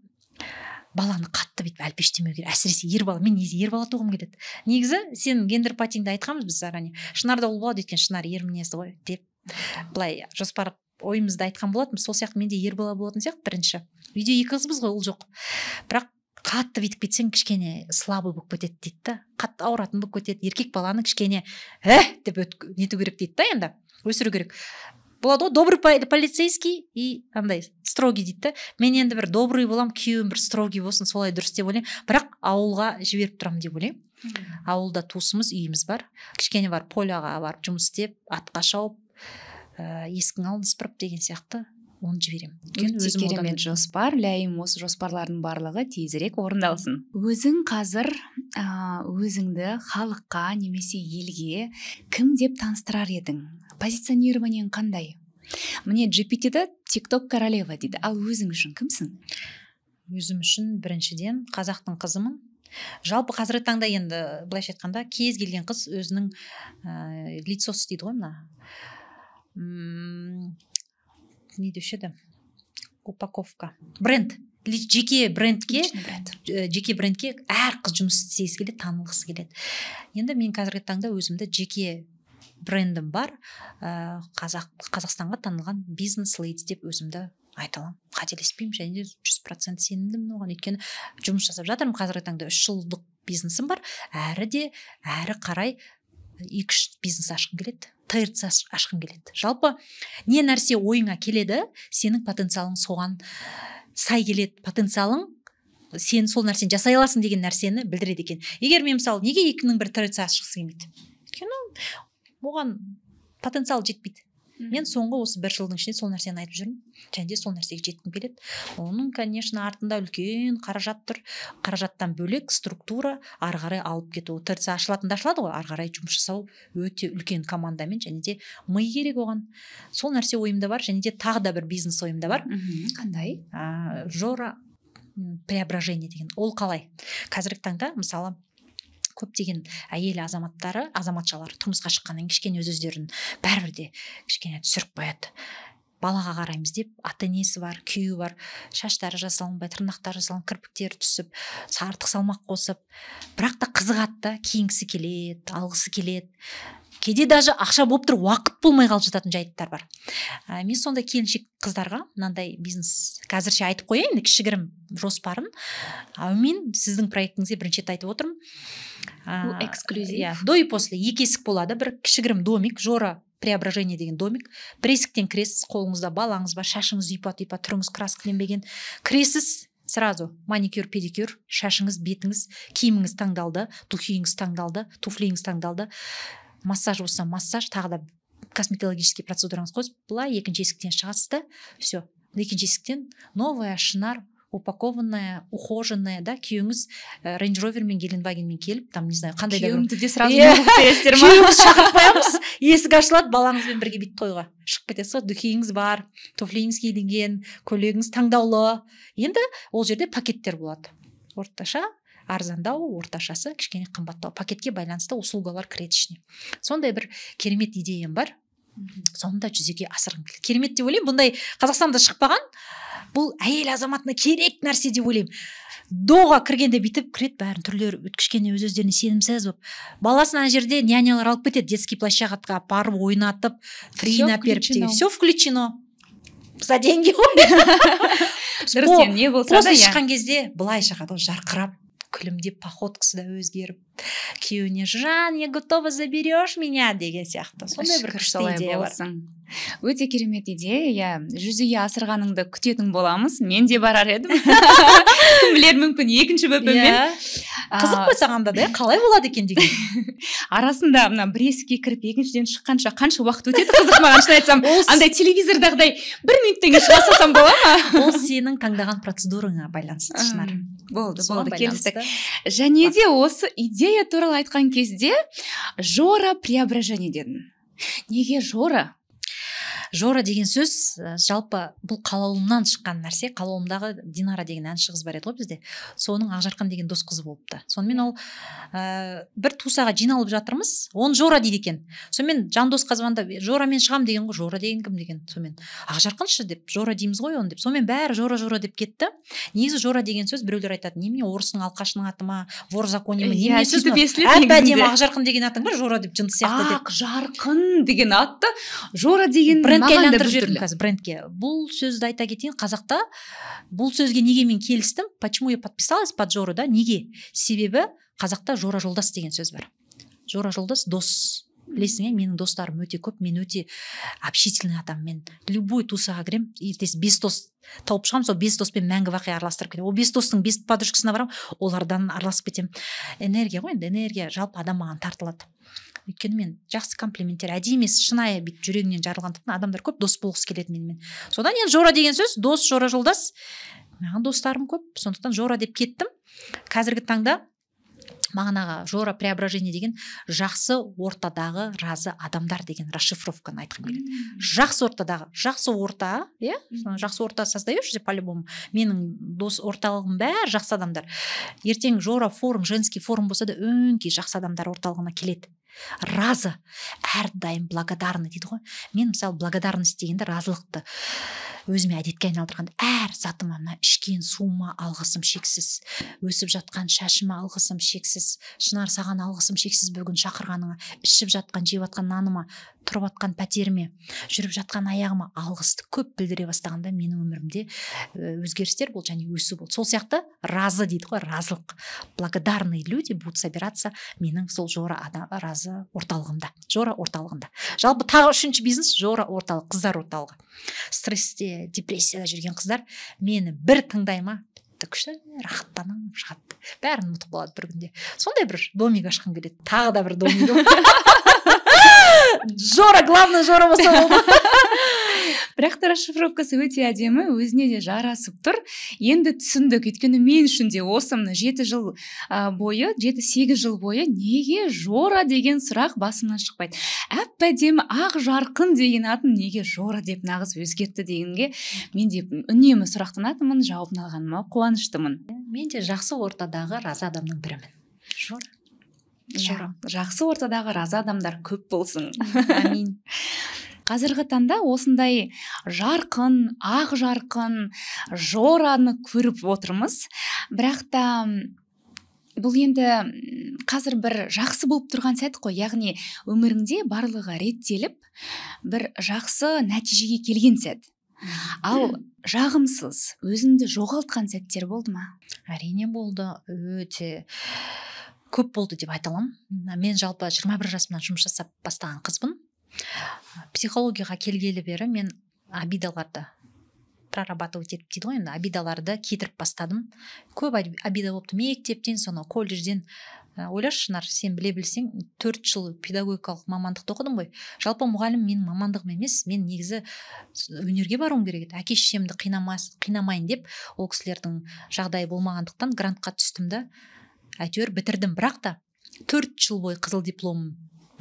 баланы қатты бүйтіп әлпештемеу керек, әсіресе ер бала. Мен негізі ер бала туғым келеді. Негізі сен гендер патиңді айтқанбыз біз заранее. Шынарда ұл болады, өйткені Шынар ер мінезді ғой деп былай жоспар ойымызды айтқан болатынбыз. Сол сияқты менде ер бала болатын сияқты бірінші. Үйде екі қызбыз ғой, ұл жоқ. Бірақ қатты бүйтіп кетсең кішкене слабый болып кетеді дейді да, қатты ауыратын болып кетеді. Еркек баланы кішкене деп нету керек дейді да, енді өсіру керек. Болады ғой, добрый полицейский и андай строгий дейді да. Мен енді бір добрый болам, күйеуім бір строгий болсын, солай дұрыс деп ойлаймын. Бірақ ауылға жіберіп тұрамын деп ойлаймын. Ауылда туысымыз, үйіміз бар. Кішкене бар, поляға барып жұмыс істеп, атқа шауып, есіктің алдын сыпырып деген сияқты, оны жіберемін. Өте керемет жоспар. Ләйім, осы жоспарлардың барлығы тезірек орындалсын. Өзің қазір өзіңді халыққа немесе елге кім деп таныстырар едің? Позиционированиең қандай? Міне, GPT-ді TikTok королева дейді. Ал өзің үшін кімсің? Өзім үшін біріншіден қазақтың қызымын. Жалпы қазіргі таңда енді былайша айтқанда кез келген қыз өзінің лицосы дейді ғой мына. Не деуші еді? Упаковка. Бренд. Жеке брендке, жеке брендке әр қыз жұмыс істегісі келеді, танылғысы келеді. Енді мен қазіргі таңда өзімді жеке брендім бар, Қазақстанға танылған бизнес леди деп өзімді айта аламын. Қателеспеймін және де 100% сенімдімін оған. Өйткені жұмыс жасап жатырмын, қазіргі таңда 3 жылдық бизнесім бар. Әрі де, әрі қарай 2-3 бизнес ашқым келеді. ТРЦ ашқым келеді. Жалпы не нәрсе ойыңа келеді, сенің потенциалың соған сай келеді. Потенциалың сен сол нәрсені жасай аласың деген нәрсені білдіреді екен. Егер мен мысалы неге екінің бір ТРЦ ашқысы келмейді? Өйткені оған потенциал жетпейді. Мен соңғы осы бір жылдың ішінде сол нәрсені айтып жүрмін және де сол нәрсеге жеткім келеді. Оның, конечно, артында үлкен қаражат тұр. Қаражаттан бөлек структура ары қарай алып кету. ТРЦ ашылатын да ашылады ғой, ары қарай жұмыс жасау өте үлкен командамен және де ми керек оған. Сол нәрсе ойымда бар және де тағы да бір бизнес ойымда бар. Қандай? Жора преображение деген. Ол қалай? Қазіргі таңда, мысалы, көптеген әйел азаматтары, азаматшалар тұрмысқа шыққаннан кішкене өз өздерін бәрібір де кішкене түсіріп қояды. Балаға қараймыз деп, ата-енесі бар, күйеуі бар, шаштары жасалынбай, тырнақтары жасалынбай, кірпіктері түсіп, артық салмақ қосып, бірақ та қызығады да, киінгісі келеді, алғысы келеді. Кейде даже ақша болып тұр, уақыт болмай қалып жататын жайттар бар. Мен сондай келіншек қыздарға мынандай бизнес қазірше айтып қояйын, кішігірім жоспарын. Әумин, сіздің проектіңізге бірінші рет айтып отырмын. Бұл эксклюзив. Иә, до и после екі есік болады, бір кішігірім домик, Жора преображение деген домик. Бір есіктен кіресіз, қолыңызда балаңыз бар, шашыңыз ұйпа-тұйпа, түріңіз краскіленбеген. Кіресіз, сразу маникюр, педикюр, шашыңыз, бетіңіз, киіміңіз таңдалды, духиіңіз таңдалды, туфлиіңіз таңдалды. Массаж болса массаж, тағы да косметологический процедураңыз қосып, былай екінші есіктен шығасыз да, все. Екінші есіктен новая Шынар, упакованная, ухоженная, да, күйеуіңіз Range Roverмен, Гелендвагенмен келіп, там, не знаю, қандай да бір Күйеуімді де сразу бересіздер ма? Күйеуіңізді шақырып қоямыз, есік ашылады, балаңызбен бірге бүйтіп тойға шығып кетесіз ғой, духиіңіз бар, туфлиіңіз киілген, көйлегіңіз таңдаулы. Енді ол жерде пакеттер болады. Орташа арзандау, орташасы кішкене қымбаттау. Пакетке байланысты услугалар кіреді ішіне. Сондай бір керемет идеям бар. Соны да жүзеге асырғым келеді. Керемет деп ойлаймын. Бұндай Қазақстанда шықпаған, бұл әйел азаматына керек нәрсе деп ойлаймын. Доға кіргенде бүйтіп кіреді, бәрінің түрлері кішкене өз өздеріне сенімсіз болып. Баласын ана жерде нянялар алып кетеді, детский площадкаға апарып ойнатып, фрин әперіп деген. Все включено за деньги ғой. Дұрыс, енді не болса да. После шыққан кезде былай шығады ғой, жарқырап, күлімдеп, походкасы да өзгеріп, күйеуіне: «Жан, я готова, заберешь меня?» деген сияқты. Сондай бір күшті идея бар. Өте керемет идея, иә. Жүзеге асырғаныңды күтетін боламыз. Мен де барар едім, кім білер, мүмкін, екінші бөпеммен. Иә, қызық қой саған да, қалай болады екен деген. Арасында мына бір есікке кіріп, екіншіден шыққанша қанша уақыт өтеді? Қызық маған, шын айтсам. Андай телевизордағыдай бір минуттан кейін шыға салсам бола ма? Ол сенің таңдаған процедураңа байланысты, Шынар. Болды, болды, келістік. Және де осы идея туралы айтқан кезде «Жора преображение» дедің. Неге «Жора»? Жора деген сөз жалпы бұл Қалаулымнан шыққан нәрсе. Қалаулымдағы Динара деген әнші қыз бар еді ғой бізде, соның Ақжарқын деген дос қызы болыпты. Сонымен ол бір тусаға жиналып жатырмыз, оны Жора дейді екен. Сонымен Жандосқа звондап: «Жорамен шығамын», — деген ғой. «Жора деген кім?» — деген. Сонымен «Ақжарқыншы» деп, «Жора дейміз ғой оны» деп. Сонымен бәрі «Жора, Жора» деп кетті. Негізі «Жора» деген сөз, біреулер айтады: «Немене, орыстың алқашының аты ма, вор в законе ма, немене сөз?» Әп әдемі Ақжарқын деген атың бар, «Жора» деп, жынды сияқты деп. Ақжарқын деген атты «Жора» деген. Брендке айландырып жібердім қазір, брендке. Бұл сөзді айта кетейін, қазақта бұл сөзге неге мен келістім, почему я подписалась под «Жора», да, неге? Себебі қазақта жора жолдас деген сөз бар. Жора жолдас, дос, білесің, иә. Менің достарым өте көп, мен өте общительный адам. Мен любой тусаға кіремін, ертесі бес дос тауып шығамын, сол бес доспен мәңгі бақи араластырып кетемін. Ол бес достың бес подружкасына барамын, олардан араласып кетемін. Энергия ғой енді, энергия. Жалпы адам маған тартылады, өйткені мен жақсы комплименттер, әдейі емес, шынайы, бүйтіп жүрегімнен жарылғандықтан, адамдар көп дос болғысы келеді менімен. Содан енді «Жора» деген сөз — дос, жора жолдас. Маған достарым көп, сондықтан «Жора» деп кеттім. Қазіргі таңда бағанағы «Жора преображение» деген жақсы ортадағы разы адамдар деген расшифровканы айтқым келеді. Жақсы ортадағы, жақсы орта, иә, жақсы орта создаешь по любому. Менің дос орталығым бәрі жақсы адамдар. Ертең «Жора» форум, женский форум болса да, өңкей жақсы адамдар орталығына келеді. Разы, әрдайым благодарный дейді ғой. Мен, мысалы, благодарность дегенді, разылықты өзіме әдетке айналдырған. Әр затыма, мына ішкен суыма алғысым шексіз, өсіп жатқан шашыма алғысым шексіз. Шынар, саған алғысым шексіз бүгін шақырғаныңа. Ішіп жатқан, жеп жатқан наныма, тұрып жатқан пәтеріме, жүріп жатқан аяғыма алғысты көп білдіре бастағанда, менің өмірімде өзгерістер болды және өсу болды. Сол сияқты разы дейді ғой, разылық, благодарные люди будут собираться менің сол «Жора» адам, разы орталығымда, «Жора» орталығында. Жалпы тағы үшінші бизнес — «Жора» орталық, қыздар орталығы. Стрессте, депрессияда жүрген қыздар мені бір тыңдай ма, бітті, күшті рахаттанып шығады, бәрін ұмытып қалады бір күнде. Сондай бір домик ашқым келеді, тағы да бір домик. Жора, главное, Жора болса болды. Бірақ та расшифровкасы өте әдемі, өзіне де жарасып тұр. Енді түсіндік, өйткені мен үшін де осы мына 7 жыл бойы, 7-8 жыл бойы неге «Жора» деген сұрақ басымнан шықпайды. Әп әдемі Ақ Жарқын деген атын неге «Жора» деп нағыз өзгертті дегенге мен де үнемі сұрақтанатынмын. Жауабын алғаныма қуаныштымын. Мен де жақсы ортадағы разы адамның бірімін, Жора. Иә, жақсы ортадағы разы адамдар көп болсын. Әмин. Қазіргі таңда осындай жарқын, ақ жарқын Жораны көріп отырмыз. Бірақ та бұл енді қазір бір жақсы болып тұрған сәт қой, яғни өміріңде барлығы реттеліп, бір жақсы нәтижеге келген сәт. Ал жағымсыз, өзіңді жоғалтқан сәттер болды ма? Әрине, болды, өте көп болды деп айта аламын. Мен жалпы 21 жасымнан жұмыс жасап бастаған қызбын. Психологияға келгелі бері мен обидаларды прорабатывать етіп дейді ғой енді, обидаларды кетіріп бастадым. Көп обида болыпты мектептен, сонау колледжден. Ойлашы, Шынар, сен біле білсең, 4 жыл педагогикалық мамандықты оқыдым ғой. Жалпы мұғалім менің мамандығым емес, мен негізі өнерге баруым керек еді. Әке шешемді қинамайын деп, ол кісілердің жағдайы болмағандықтан, грантқа түстім да, әйтеуір бітірдім. Бірақ та 4 жыл бойы қызыл диплом,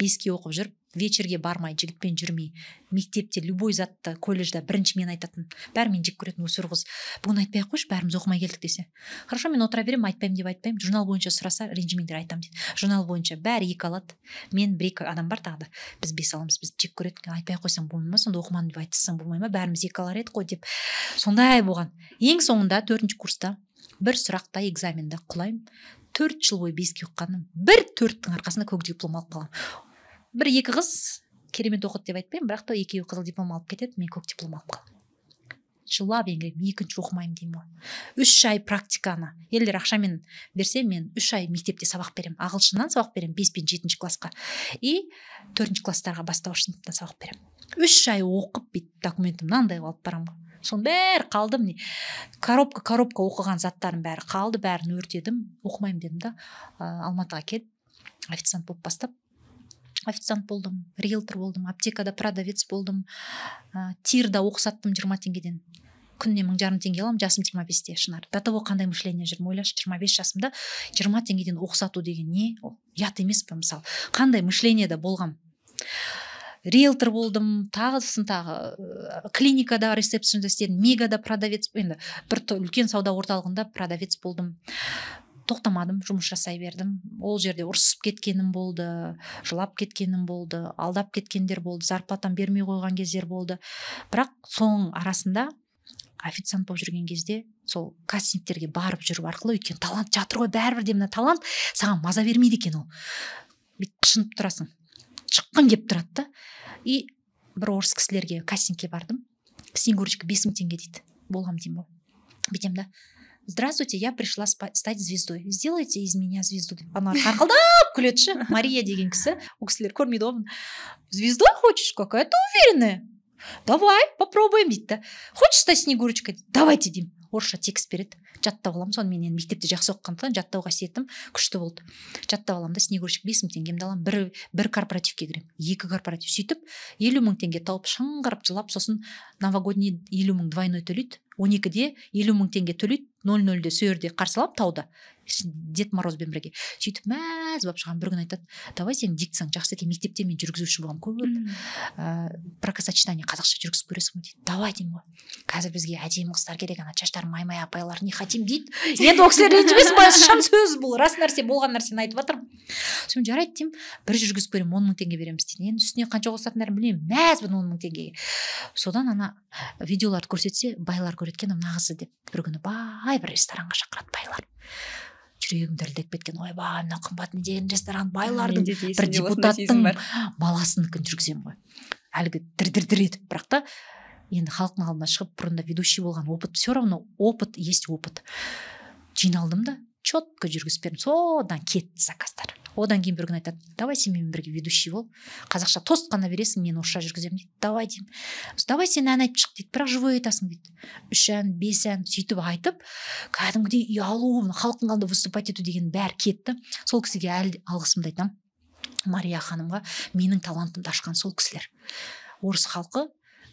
беске оқып жүріп, вечерге бармай, жігітпен жүрмей, мектепте любой затты, колледжда бірінші мен айтатын. Бәрі мені жек көретін: «Осы қыз бүгін айтпай ақ қойшы, бәріміз оқымай келдік», — десе, «Хорошо, мен отыра беремін, айтпаймын», — деп айтпаймын. Журнал бойынша сұраса, «Ренжімеңдер, айтамын», — дейді. Журнал бойынша бәрі екі алады, мен, бір екі адам бар тағы да, біз бес аламыз. Бізді жек көреді: «Айтпай ақ қойсаң болмай ма сонда? Оқымадым деп айтсаң болмай ма? Бәріміз екі алар едік қой», — деп. Сондай болған. Ең соңында төртінші курста Бір сұрақта экзаменде құлаймын. 4 жыл бойы 5-ке оқығаным, бір 4-тің арқасында көк диплом алып қаламын. Бір екі қыз керемет оқыды деп айтпаймын, бірақ та екеуі қызыл диплом алып кетеді, мен көк диплом алып қаламын. Жылап еңіреп, екінші оқымаймын деймін ғой. 3 ай практиканы елдер ақшамен берсе, мен 3 ай мектепте сабақ беремін. Ағылшыннан сабақ беремін 5 пен жетінші классқа и төртінші класстарға бастауыш сыныптан сабақ беремін. 3 ай оқып, бүйтіп документім мынандай алып барамын ғой. Соның бәрі қалды, міне, коробка коробка оқыған заттарым бәрі қалды, бәрін өртедім. Оқымаймын дедім да, Алматыға келіп, официант болып бастап, официант болдым, риэлтор болдым, аптекада продавец болдым, тирда оқ саттым 20 теңгеден, күніне 1500 теңге аламын. Жасым 25-те, Шынар. До того қандай мышление жүрмін, ойлашы: 25 жасымда 20 теңгеден оқ сату деген не? Ол ұят емес пе? Мысалы, қандай мышлениеда болғам. Риэлтор болдым, тағысын тағы, клиникада ресепшнде істедім, Мегада продавец, енді бір үлкен сауда орталығында продавец болдым. Тоқтамадым, жұмыс жасай бердім. Ол жерде ұрысып кеткенім болды, жылап кеткенім болды, алдап кеткендер болды, зарплатам бермей қойған кездер болды. Бірақ соның арасында, официант болып жүрген кезде, сол кастингтерге барып жүру арқылы, өйткені талант жатыр ғой бәрібір де, мына талант саған маза бермейді екен, ол бүйтіп қышынып тұрасың, шыққың келіп тұрады да. И бір орыс кісілерге кастингке бардым. «Снегурочка 5000 теңге», — дейді. «Боламын», — деймін ғой. Бүйтемін да: «Здравствуйте, я пришла стать звездой, сделайте из меня звезду», — деп. Аналар қарқылдап күледі ше. Мария деген кісі, ол кісілер көрмейді ғой. «Звездой хочешь? Какая ты уверенная, давай попробуем», — дейді да. «Хочешь стать Снегурочкой?» «Давайте», — деймін. Орысша текст береді, жаттап аламын соны. Мен енді мектепте жақсы оқығандықтан, жаттау қасиетім күшті болды. Жаттап аламын да, Снегурочка, 5000 теңгемді аламын. Бір корпоративке кіремін, екі корпоратив, сөйтіп 50 000 теңге тауып, шыңғырып жылап. Сосын новогодний 50 000 двойной төлейді, 12-де 50 000 теңге төлейді, 00-де сол жерде қарсы аламын тауда Дед Морозбен бірге. Сөйтіп мәз болып шығамын. Бір күні айтады: «Давай, сенің дикцияң жақсы екен, мектепте мен жүргізуші болғанмын көп, бракосочетание қазақша жүргізіп көресің бе?» — дейді. «Давай», — деймін ғой. «Қазір бізге әдемі қыздар керек, ана шаштары май май апайлар не хотим», — дейді. Енді ол кісілер ренжімесін, былай шын сөз, бұл рас нәрсе, болған нәрсені айтып жатырмын. Сонымен «Жарайды», — деймін. «Бір жүргізіп көремін, 10 000 теңге береміз», — дейді. Енді үстіне қанша қосатындарын білмеймін, мәзбін 10 000 теңгеге. Содан ана видеоларды көрсетсе, байлар көреді екен, мына қызды деп. Бір күні бай бір ресторанға шақырады байлар. Жүрегім дірілдеп кеткен: ойбай, мына қымбат не деген ресторан, байлардың. Бір депутаттың баласыныкін жүргіземін ғой әлгі, дір дір дір етіп. Бірақ та енді халықтың алдына шығып, бұрында ведущий болған опыт, все равно опыт есть опыт. Жиналдым да, четко жүргізіп бердім. Содан кетті заказдар. Одан кейін бір күні айтады: «Давай сен менімен бірге ведущий бол, қазақша тост қана бересің, мен орысша жүргіземін», — дейді. «Давай», — деймін. «Давай сен ән айтып шық», — дейді, «бірақ живой айтасың», — дейді. Үш ән, бес ән сөйтіп айтып, кәдімгідей ұялу, халықтың алдында выступать ету деген бәрі кетті. Сол кісіге әлі алғысымды айтамын, Мария ханымға. Менің талантымды ашқан сол кісілер. Орыс халқы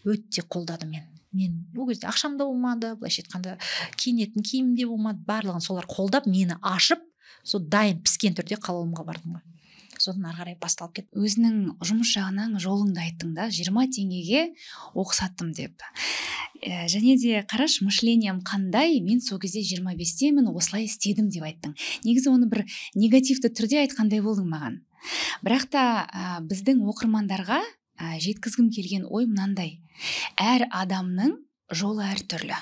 өте қолдады мені. Мен ол кезде ақшам да болмады, былайша айтқанда, киінетін киімім де болмады. Барлығын солар қолдап, мені ашып, сол дайын піскен түрде Қалаулымға бардым ғой. Содан ары қарай басталып кетті. Өзінің жұмыс жағынан жолыңды айттың да, 20 теңгеге оқ саттым деп. Және де қараш, мышлением қандай, мен сол кезде 25-темін, осылай істедім деп айттың. Негізі оны бір негативті түрде айтқандай болдың маған. Бірақ та біздің оқырмандарға жеткізгім келген ой мынандай: әр адамның жолы әртүрлі.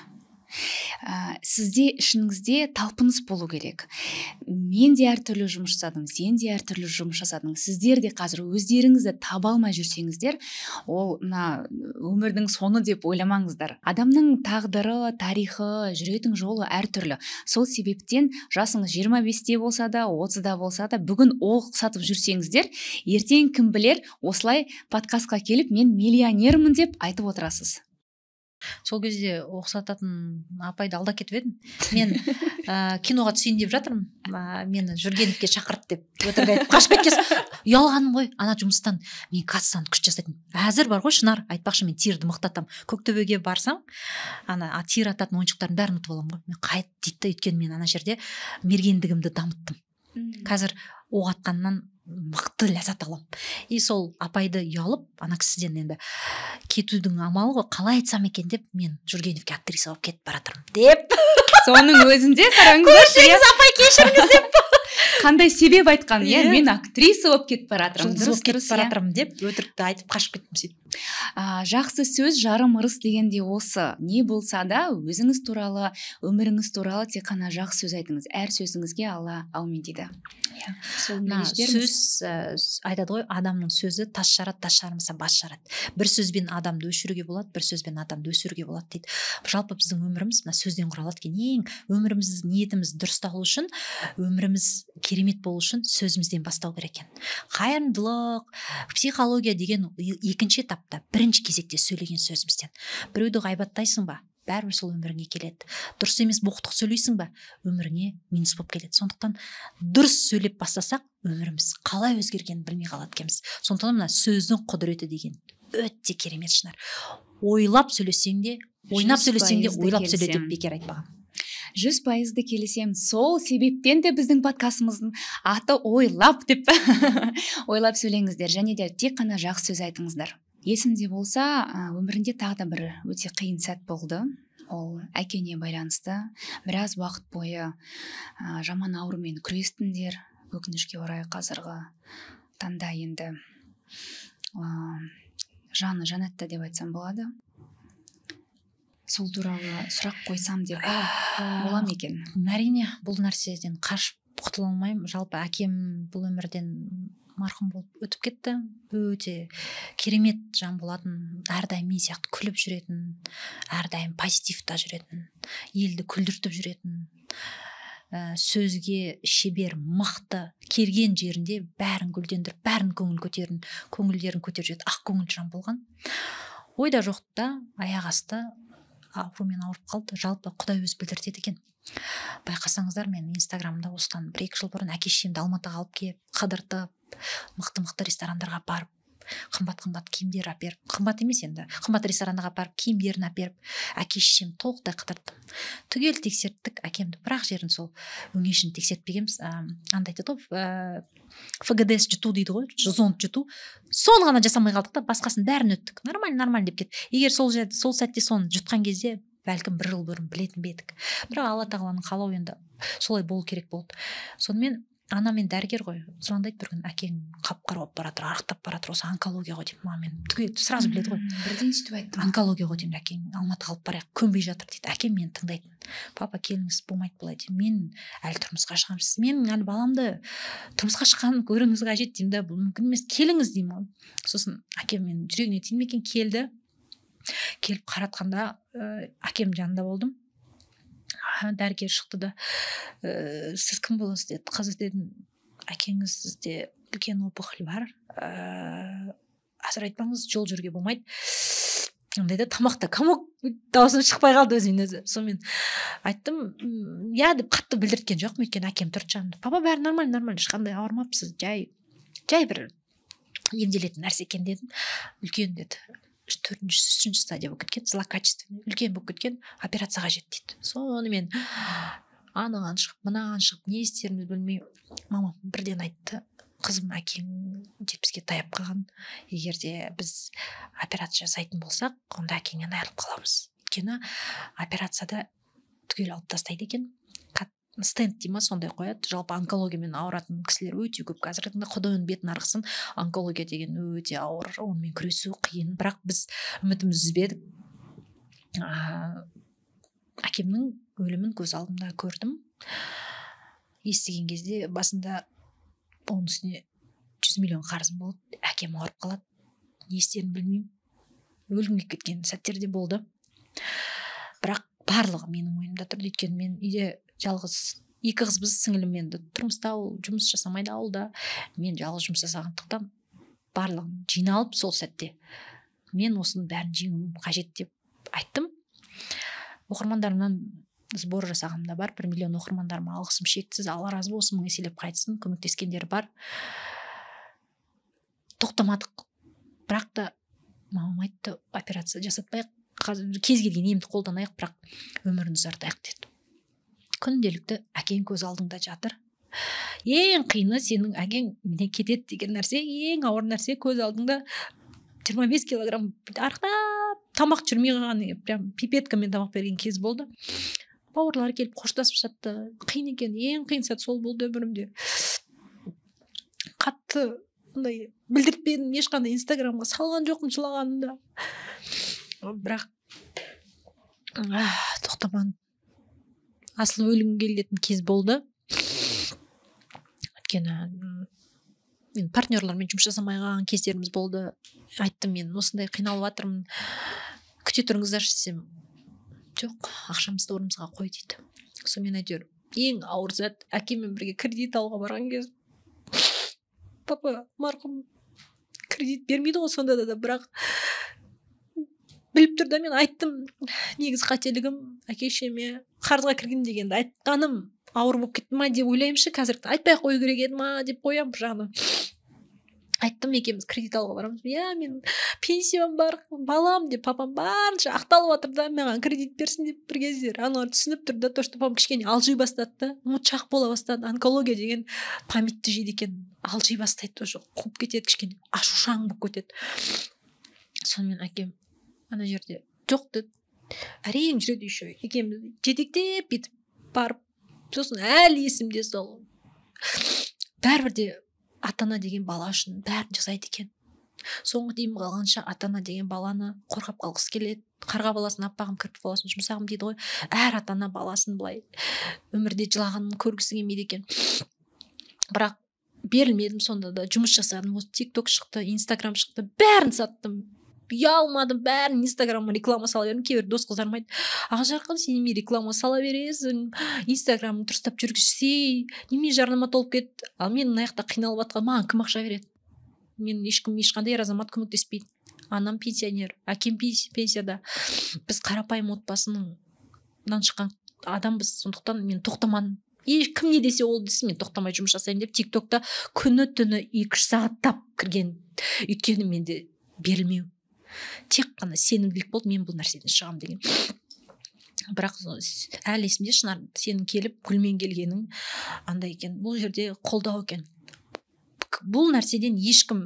Сізде ішіңізде талпыныс болу керек. Мен де әртүрлі жұмыс жасадым, сен де әртүрлі жұмыс жасадың. Сіздер де қазір өздеріңізді таба алмай жүрсеңіздер, ол мына өмірдің соңы деп ойламаңыздар. Адамның тағдыры, тарихы, жүретін жолы әртүрлі. Сол себептен жасыңыз 25-те болса да, 30-да болса да, бүгін оқ сатып жүрсеңіздер, ертең кім білер, осылай подкастқа келіп, «мен миллионермін» деп айтып отырасыз. Сол кезде оқ сататын апайды алдап кетіп едім. Мен киноға түсейін деп жатырмын, мені Жүргеновке шақырды деп өтірік айтып қашып кеткен. Ұялғаным ғой ана жұмыстан. Мен кассаны күшті жасайтынмын. Әзір бар ғой, Шынар, айтпақшы, мен тирді мықтатамын. Көктөбеге барсам, ана тир ататын ойыншықтардың бәрін ұтып аламын ғой мен. «Қайт», — дейді да. Өйткені мен ана жерде мергендігімді дамыттым. Қазір оқ атқаннан мықты ләззат аламын. И сол апайды ұялып, ана кісіден енді кетудің амалы ғой, қалай айтсам екен деп, мен Жүргеновке актриса болып кетіп бара жатырмын деп. Соның өзінде қараңыздаршы, иә. Апай, кешіріңіз деп. Қандай себеп айтқан, иә, мен актриса болып кетіп бара жатырмын. Жұлдыз болып кетіп бара жатырмын деп өтірікті айтып қашып кеттім сөйтіп. Жақсы сөз жарым ырыс дегенде осы. Не болса да өзіңіз туралы, өміріңіз туралы тек қана жақсы сөз айтыңыз. Әр сөзіңізге Алла аумин дейді. Сөз айтады ғой, адамның сөзі тас жарады, тас жармаса бас жарады. Бір сөзбен адамды өшіруге болады, бір сөзбен адамды өсіруге болады дейді. Жалпы біздің өміріміз мына сөзден құралады екен. Ең өміріміз, ниетіміз дұрысталу үшін, өміріміз керемет болу үшін сөзімізден бастау керек екен. Қайырымдылық, психология деген екінші этапта, бірінші кезекте сөйлеген сөзімізден. Біреуді ғайбаттайсың ба, бәрібір сол өміріңе келеді. Дұрыс емес боқтық сөйлейсің ба, өміріңе минус болып келеді. Сондықтан дұрыс сөйлеп бастасақ, өміріміз қалай өзгергенін білмей қалады екенбіз. Сондықтан мына сөздің құдіреті деген өте керемет, Шынар. Ойлап сөйлесең де, ойнап сөйлесең де, ойлап сөйле деп бекер айтпаған. 100% келісемін. Сол себептен де біздің подкастымыздың аты «Ойлап» деп. Ойлап сөйлеңіздер және де тек қана жақсы сөз айтыңыздар. Есімде болса, өмірінде тағы да бір өте қиын сәт болды. Ол әкеңе байланысты. Біраз уақыт бойы жаман аурумен күрестіңдер. Өкінішке орай, қазіргі таңда енді жаны жәннатта деп айтсам болады. Сол туралы сұрақ қойсам деп бола ма екен? Әрине, бұл нәрседен қашып құтыла алмаймын. Жалпы әкем бұл өмірден марқұм болып өтіп кетті. Өте керемет жан болатын, әрдайым мен сияқты күліп жүретін, әрдайым позитивта жүретін, елді күлдіртіп жүретін, сөзге шебер, мықты, келген жерінде бәрін гүлдендіріп, бәрін көңіл көтерін, көңілдерін көтеріп жүретін ақ көңіл жан болған. Ойда жоқта аяқ асты аурумен ауырып қалды. Жалпы құдай өзі білдіртеді екен. Байқасаңыздар, мен инстаграмда осыдан 1-2 жыл бұрын әке шешемді Алматыға алып келіп, қыдыртып, мықты-мықты ресторандарға барып, қымбат-қымбат киімдер әперіп, қымбат емес енді, қымбат ресторандарға барып киімдерін әперіп, әке шешемді толықтай қыдырттым. Түгел тексерттік әкемді, бірақ жерін сол өңешін тексертпегенбіз. Андай айтады ғой, ФГДС жұту дейді ғой, зонд жұту. Соны ғана жасамай қалдық та, басқасын бәрін өттік. Нормально, нормально деп кетті. Егер сол жерде, сол сәтте соны жұтқан кезде, бәлкім бір жыл бұрын білетін бе едік. Бірақ Алла тағаланың қалауы енді солай болу керек болды. Сонымен ана мен дәрігер ғой, звондайды бір күні, әкең қап-қара болып бара жатыр, арықтап бара жатыр, осы онкология ғой деп. Маған мен түгел сразу біледі ғой. Бірден сөйтіп айтты. Онкология ғой деймін, әкең Алматыға алып барайық, көнбей жатыр дейді. Әкем мені тыңдайтын. Папа, келіңіз, болмайды бұлай деймін. Мен әлі тұрмысқа шығамын, сіз менің әлі баламды тұрмысқа шыққанын көруіңіз қажет деймін да, бұл мүмкін емес, келіңіз деймін ғой. Сосын әкем менің жүрегіне тиді ме екен, келді. Келіп қаратқанда, әкем жанында болдым. Дәрігер шықты да, сіз кім боласыз деді. Қыз дедім, әкеңізде үлкен опухоль бар, әзір айтпаңыз, жол жүруге болмайды. Андай да тамақта комок, даусым шықпай қалды өзімен өзі. Сонымен айттым, иә деп қатты білдірткен жоқпын, өйткені әкем тұрды жанымда. Папа, бәрі нормально, нормально, ешқандай ауырмапсыз, жай жай бір емделетін нәрсе екен дедім. Үлкен деді, төртінші, үшінші стадия болып кеткен, злокачественный, үлкен болып кеткен, операция қажет дейді. Сонымен анаған шығып, мынаған шығып, не істерімізді білмей, мамам бірден айтты: қызым, әкең 70-ке таяп қалған, егер де біз операция жасайтын болсақ, онда әкеңнен айырылып қаламыз. Өйткені операцияда түгел алып тастайды екен, стенд дей ма, сондай қояды. Жалпы онкологиямен ауыратын кісілер өте көп қазіргі таңда, құдай оның бетін арғысын. Онкология деген өте ауыр, онымен күресу қиын, бірақ біз үмітімізді үзбедік. Әкемнің өлімін көз алдымда көрдім. Естіген кезде басында оның үстіне 100 миллион қарызым болды, әкем ауырып қалады, не істерімді білмеймін, өлгім келіп кеткен сәттер де болды. Бірақ барлығы менің мойнымда тұрды, өйткені мен үйде жалғыз, екі қызбыз, сіңілім енді тұрмыста, ол жұмыс жасамайды ауылда, мен жалғыз жұмыс жасағандықтан барлығын жиналып сол сәтте мен осының бәрін жеңуім қажет деп айттым. Оқырмандарымнан сбор жасағаным да бар, 1 миллион оқырмандарыма алғысым шексіз, Алла разы болсын, мың еселеп қайтсын, көмектескендер бар. Тоқтамадық, бірақ та мамам айтты, операция жасатпайық, кез келген емді қолданайық, бірақ өмірін ұзартайық деді. Күнделікті әкең көз алдыңда жатыр. Ең қиыны сенің әкең міне кетеді деген нәрсе, ең ауыр нәрсе, көз алдыңда 25 килограмм арықтап, тамақ жүрмей қалған, прям пипеткамен тамақ берген кез болды. Бауырлар келіп қоштасып жатты. Қиын екен, ең қиын сәт сол болды өмірімде. Қатты андай білдіртпедім, ешқандай Инстаграмға салған жоқпын жылағанымда. Бірақ тоқтамадым. Асылып өлгім келетін кез болды. Өйткені мен партнерлармен жұмыс жасамай қалған кездеріміз болды. Айттым, мен осындай қиналып жатырмын, күте тұрыңыздаршы десем, жоқ, ақшамызды орнымызға қой дейді. Сонымен әйтеуір ең ауыр сәт әкеммен бірге кредит алуға барған кез. Папа марқұм кредит бермейді ғой сонда да, бірақ біліп тұр да. Мен айттым, негізі қателігім, әке шешеме қарызға кіргім дегенді айтқаным ауыр болып кетті ма деп ойлаймыншы қазір, айтпай ақ қою керек еді ма деп қоямын бір жағынан. Айттым, екеуміз кредит алуға барамыз. Иә, мен пенсиям бар, балам деп папам барынша ақталып жатыр да, маған кредит берсін деп. Бір кездері аналар түсініп тұр да, то что папам кішкене алжи бастады да, ұмытшақ бола бастады. Онкология деген памятьті жейді екен, алжи бастайды, уже қуып кетеді, кішкене ашушаң болып кетеді. Сонымен әкем ана жерде жоқ деді, әрең жүреді еще, екеуміз жетектеп бүйтіп барып. Сосын әлі есімде сол, бәрібір де ата ана деген бала үшін бәрін жасайды екен. Соңғы дейін қалғанша ата ана деген баланы қорғап қалғысы келеді. Қарға баласын аппағым, кірпі баласын жұмсағым дейді ғой. Әр ата ана баласын былай өмірде жылағанын көргісі келмейді екен. Бірақ берілмедім, сонда да жұмыс жасадым. Осы Тик Ток шықты, Инстаграм шықты, бәрін саттым, ұялмадым, бәрін Инстаграмға реклама сала бердім. Кейбір дос қыздарым айтты: «Ақжарқын, сен неме реклама сала бересің, Инстаграмыңды дұрыстап жүргізсей, неме жарнама толып кетті?» Ал мен мына жақта қиналып жатқан, маған кім ақша береді? Мен ешкім, ешқандай ер азамат көмектеспейді. Анам пенсионер, әкем пенсияда, біз қарапайым отбасынан шыққан адамбыз. Сондықтан мен тоқтамадым. Кім не десе ол десін, мен тоқтамай жұмыс жасаймын деп Тик Токта күні түні 2-3 сағаттап кірген. Өйткені менде берілмеу, тек қана сенімділік болды, мен бұл нәрседен шығамын деген. Бірақ әлі есімде, Шынар, сенің келіп гүлмен келгенің андай екен, бұл жерде қолдау екен. Бұл нәрседен ешкім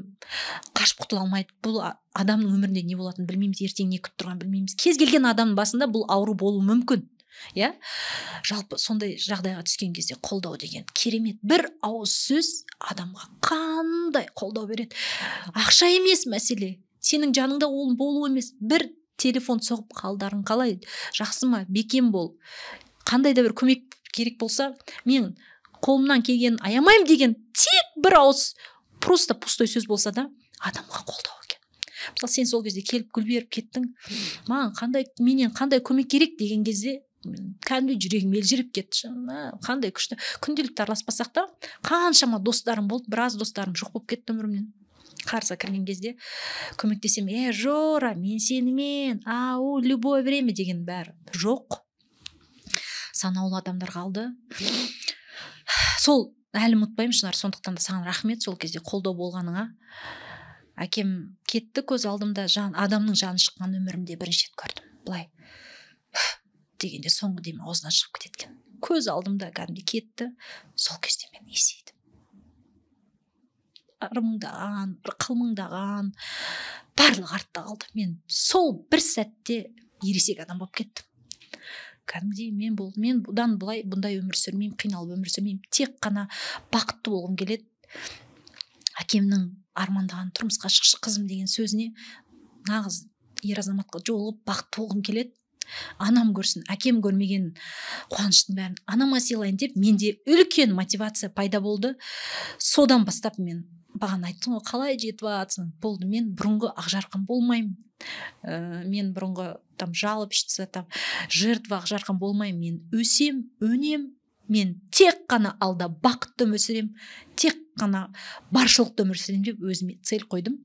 қашып құтыла алмайды. Бұл адамның өмірінде не болатынын білмейміз, ертең не күтіп тұрғанын білмейміз. Кез келген адамның басында бұл ауру болуы мүмкін, иә. Жалпы сондай жағдайға түскен кезде қолдау деген керемет. Бір ауыз сөз адамға қандай қолдау береді. Ақша емес мәселе, сенің жаныңда ол болу емес, бір телефон соғып, қалдарың қалай, жақсы ма, бекем бол, қандай да бір көмек керек болса, мен қолымнан келгенін аямаймын деген тек бір ауыз просто пустой сөз болса да, адамға қолдау екен. Мысалы, сен сол кезде келіп гүл беріп кеттің. Маған қандай, менен қандай көмек керек деген кезде кәдімгідей жүрегім елжіреп кетті. Қандай күшті. Күнделікті араласпасақ та, қаншама достарым болды, біраз достарым жоқ болып кетті өмірімнен. Қарызға кірген кезде көмектесем, Жора, мен сенімен, ау, любое время деген бәрі жоқ, санаулы адамдар қалды. Сол әлі ұмытпаймын, Шынар, сондықтан да саған рахмет сол кезде қолдау болғаныңа. Әкем кетті көз алдымда, жан, адамның жаны шыққан өмірімде бірінші рет көрдім. Былай дегенде соңғы дем аузынан шығып кетеді екен. Көз алдымда кәдімгідей кетті. Сол кезде мен есейдім. Ырмыңдаған, қылмыңдаған барлығы артта қалды. Мен сол бір сәтте ересек адам болып кеттім. Кәдімгідей мен болдым. Мен бұдан былай бұндай өмір сүрмеймін, қиналып өмір сүрмеймін. Тек қана бақытты болғым келеді. Әкемнің армандаған тұрмысқа шықшы қызым деген сөзіне, нағыз ер азаматқа жолығып бақытты болғым келеді. Анам көрсін, әкем көрмеген қуаныштың бәрін анама сыйлайын деп менде үлкен мотивация пайда болды. Содан бастап мен, бағана айттың ғой, қалай жетіп жатсың, болды, мен бұрынғы Ақжарқын болмаймын. Мен бұрынғы там жалобщица, там жертва Ақжарқын болмаймын. Мен өсем, өнем, мен тек қана алда бақытты өмір сүремін, тек қана баршылықты өмір сүремін деп өзіме цель қойдым.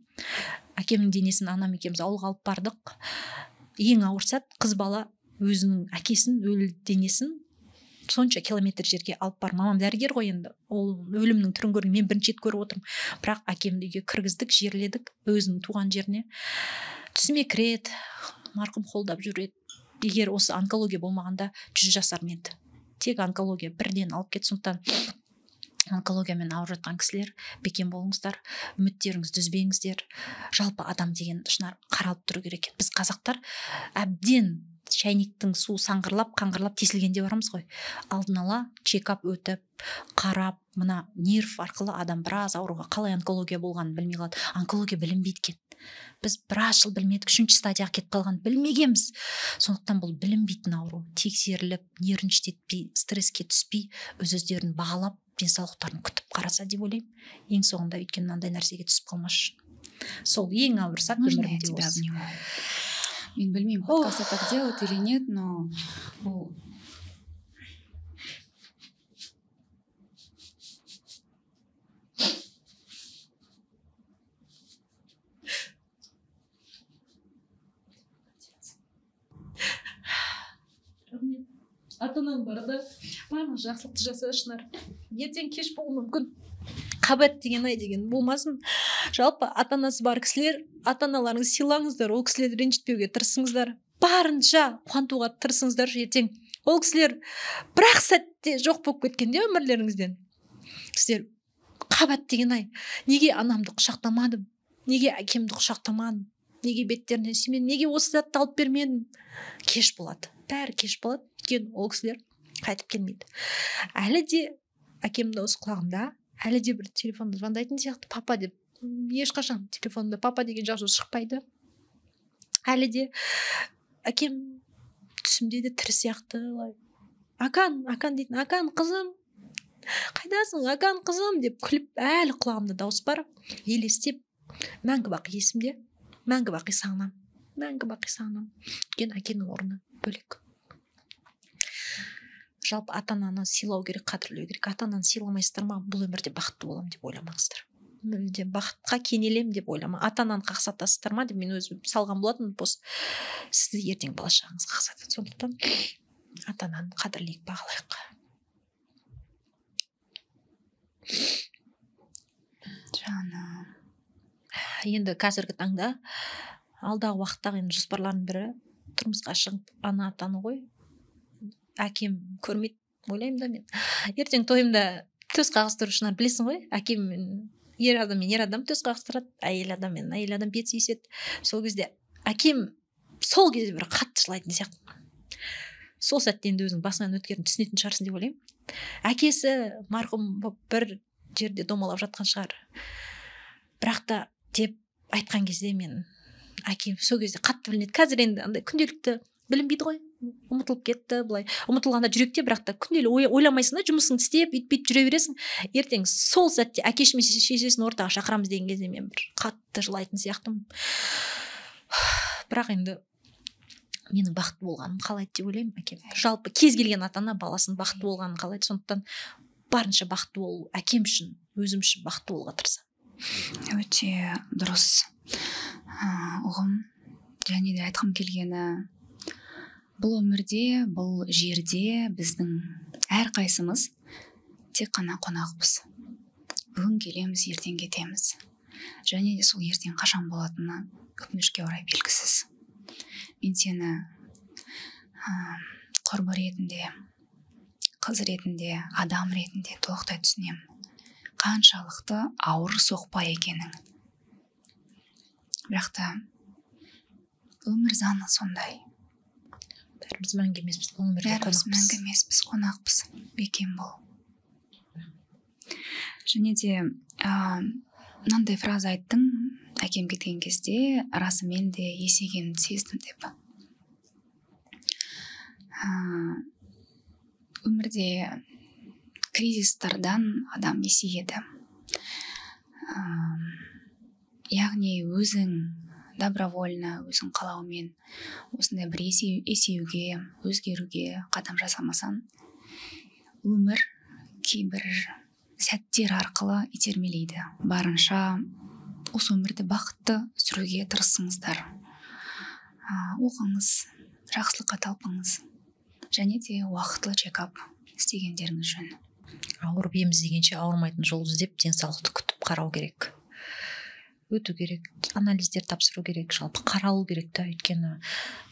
Әкемнің денесін анам екеуміз ауылға алып бардық. Ең ауыр сәт, қыз бала өзінің әкесін, өлі денесін сонша километр жерге алып бар. Мамам дәрігер ғой енді, ол өлімнің түрін көрген, мен бірінші рет көріп отырмын. Бірақ әкемді үйге кіргіздік, жерледік өзінің туған жеріне. Түсіме кіреді, марқұм қолдап жүреді. Егер осы онкология болмағанда 100 жасар ма еді. Тек онкология бірден алып кетті. Сондықтан онкологиямен ауырып жатқан кісілер, бекем болыңыздар, үміттеріңізді үзбеңіздер. Жалпы адам деген, Шынар, қаралып тұру керек екен. Біз қазақтар әбден Шәйнектің суы саңғырлап, қаңғырлап тесілгенде барамыз ғой. Алдын ала чекап өтіп, қарап, мына нерв арқылы адам біраз ауруға, қалай онкология болғанын білмей қалады. Онкология білінбейді екен. Біз біраз жыл білмедік, 3-ші стадияға кетіп қалғанын білмегенбіз. Сондықтан бұл білінбейтін ауру. Тексеріліп, нервничать, стресске түспей, өз-өздерін бағалап, денсаулықтарын күтіп қараса деп ойлаймын. Ең соңында өйткені мынандай нәрсеге түсіп алмас үшін. Сол ең ауыр сәт өмірімде осы. Мен білмеймін, подкастта так делают или нет, но бұл ата-анаң барда барлық жақсылықты жаса, Шынар. Ертең кеш болуы мүмкін. Қабат деген ай деген болмасын. Жалпы ата-анасы бар кісілер, ата-аналарыңызды сыйлаңыздар, ол кісілерді ренжітпеуге тырысыңыздар. Барынша қуантуға тырысыңыздар. Ертең ол кісілер бір-ақ сәтте жоқ болып кеткенде өмірлеріңізден, сіздер қабат деген ай, неге анамды құшақтамадым, неге әкемді құшақтамадым, неге беттерінен сүймедім, неге осы затты алып бермедім? Кеш болады, бәрі кеш болады. Өйткені ол кісілер қайтып келмейді. Әлі де әкемнің дауысы құлағымда, әлі де бір телефонда звондайтын сияқты, папа деп ешқашан телефонда папа деген жазу шықпайды. Әлі де әкем түсімде де тірі сияқты, Акан, Акан дейтін, Акан қызым, қайдасың, Акан қызым деп күліп, әлі құлағымда дауыс бар, елестеп, мәңгі бақи есімде, мәңгі бақи сағынамын, мәңгі бақи сағынамын. Өйткені әкенің орны бөлек. Жалпы ата-ананы сыйлау керек, қадірлеу керек. Ата-ананы сыйламайсыздар ма, бұл өмірде бақытты боламын деп ойламаңыздар. Мүлде бақытқа кенелем деп ойлама. Ата-ананы қақсатасыздар ма деп мен өзім салған болатынмын пост. Сізді ертең бала шағаңыз қақсатады. Сондықтан ата-ананы қадірлейік, бағалайық. Жаным. Енді қазіргі таңда алдағы уақыттағы енді жоспарлардың бірі тұрмысқа шығып ана атану ғой. Әкем көрмейді, ойлаймын да мен. Ертең тойымда төс қағыстыру, Шынар, білесің ғой, әкем ер адам мен ер адам төс қағыстырады, әйел адам мен әйел адам бет сүйіседі. Сол кезде әкем сол кезде бір қатты жылайтын сияқты. Сол сәтте енді өзің басынан өткерін түсінетін шығарсың деп ойлаймын. Әкесі марқұм болып бір жерде домалап жатқан шығар. Бірақ та деп айтқан кезде мен әкем сол кезде қатты білінеді. Қазір енді андай күнделікті білінбейді ғой, ұмытылып кетті былай. Ұмытылғанда жүректе, бірақ та күнделі ойламайсың да, жұмысыңды істеп, үйтіп жүре бересің. Ертең сол сәтте әкеші мен шешесін ортаға шақырамыз деген кезде мен бір қатты жылайтын сияқтымын. Бірақ енді менің бақытты болғаным қалайды деп ойлаймын әкем. Жалпы кез келген ата-ана баласының бақытты болғанын қалайды. Сондықтан барынша бақытты болу әкем үшін, өзім үшін бақытты болуға тырысамын. Өте дұрыс ұғым. Және де айтқым келгені, бұл өмірде, бұл жерде біздің әрқайсымыз тек қана қонақпыз. Бүгін келеміз, ертең кетеміз. Және де сол ертең қашан болатыны өкінішке орай белгісіз. Мен сені құрбы ретінде, қыз ретінде, адам ретінде толықтай түсінемін. Қаншалықты ауыр соқпа екенің. Бірақ та өмір заңы сондай. Бәріміз мәңгі емеспіз, бұл өмірде қонақпыз. Бәріміз мәңгі емеспіз, қонақпыз. Бекем бол. Және де мынандай фраза айттың, әкем кеткен кезде расымен де есейгенімді сездім деп. Өмірде кризистардан адам есейеді. Яғни өзің добровольно, өзің қалаумен осындай бір есеюге, өзгеруге қадам жасамасаң, өмір кейбір сәттер арқылы итермелейді. Барынша осы өмірді бақытты сүруге тырысыңыздар. Оқыңыз, жақсылыққа талпыңыз. Және де уақытылы чекап істегендеріңіз жөн. Ауырып ем іздегенше ауырмайтын жол іздеп, денсаулықты күтіп қарау керек. Өту керек, анализдер тапсыру керек, жалпы қаралу керек та, өйткені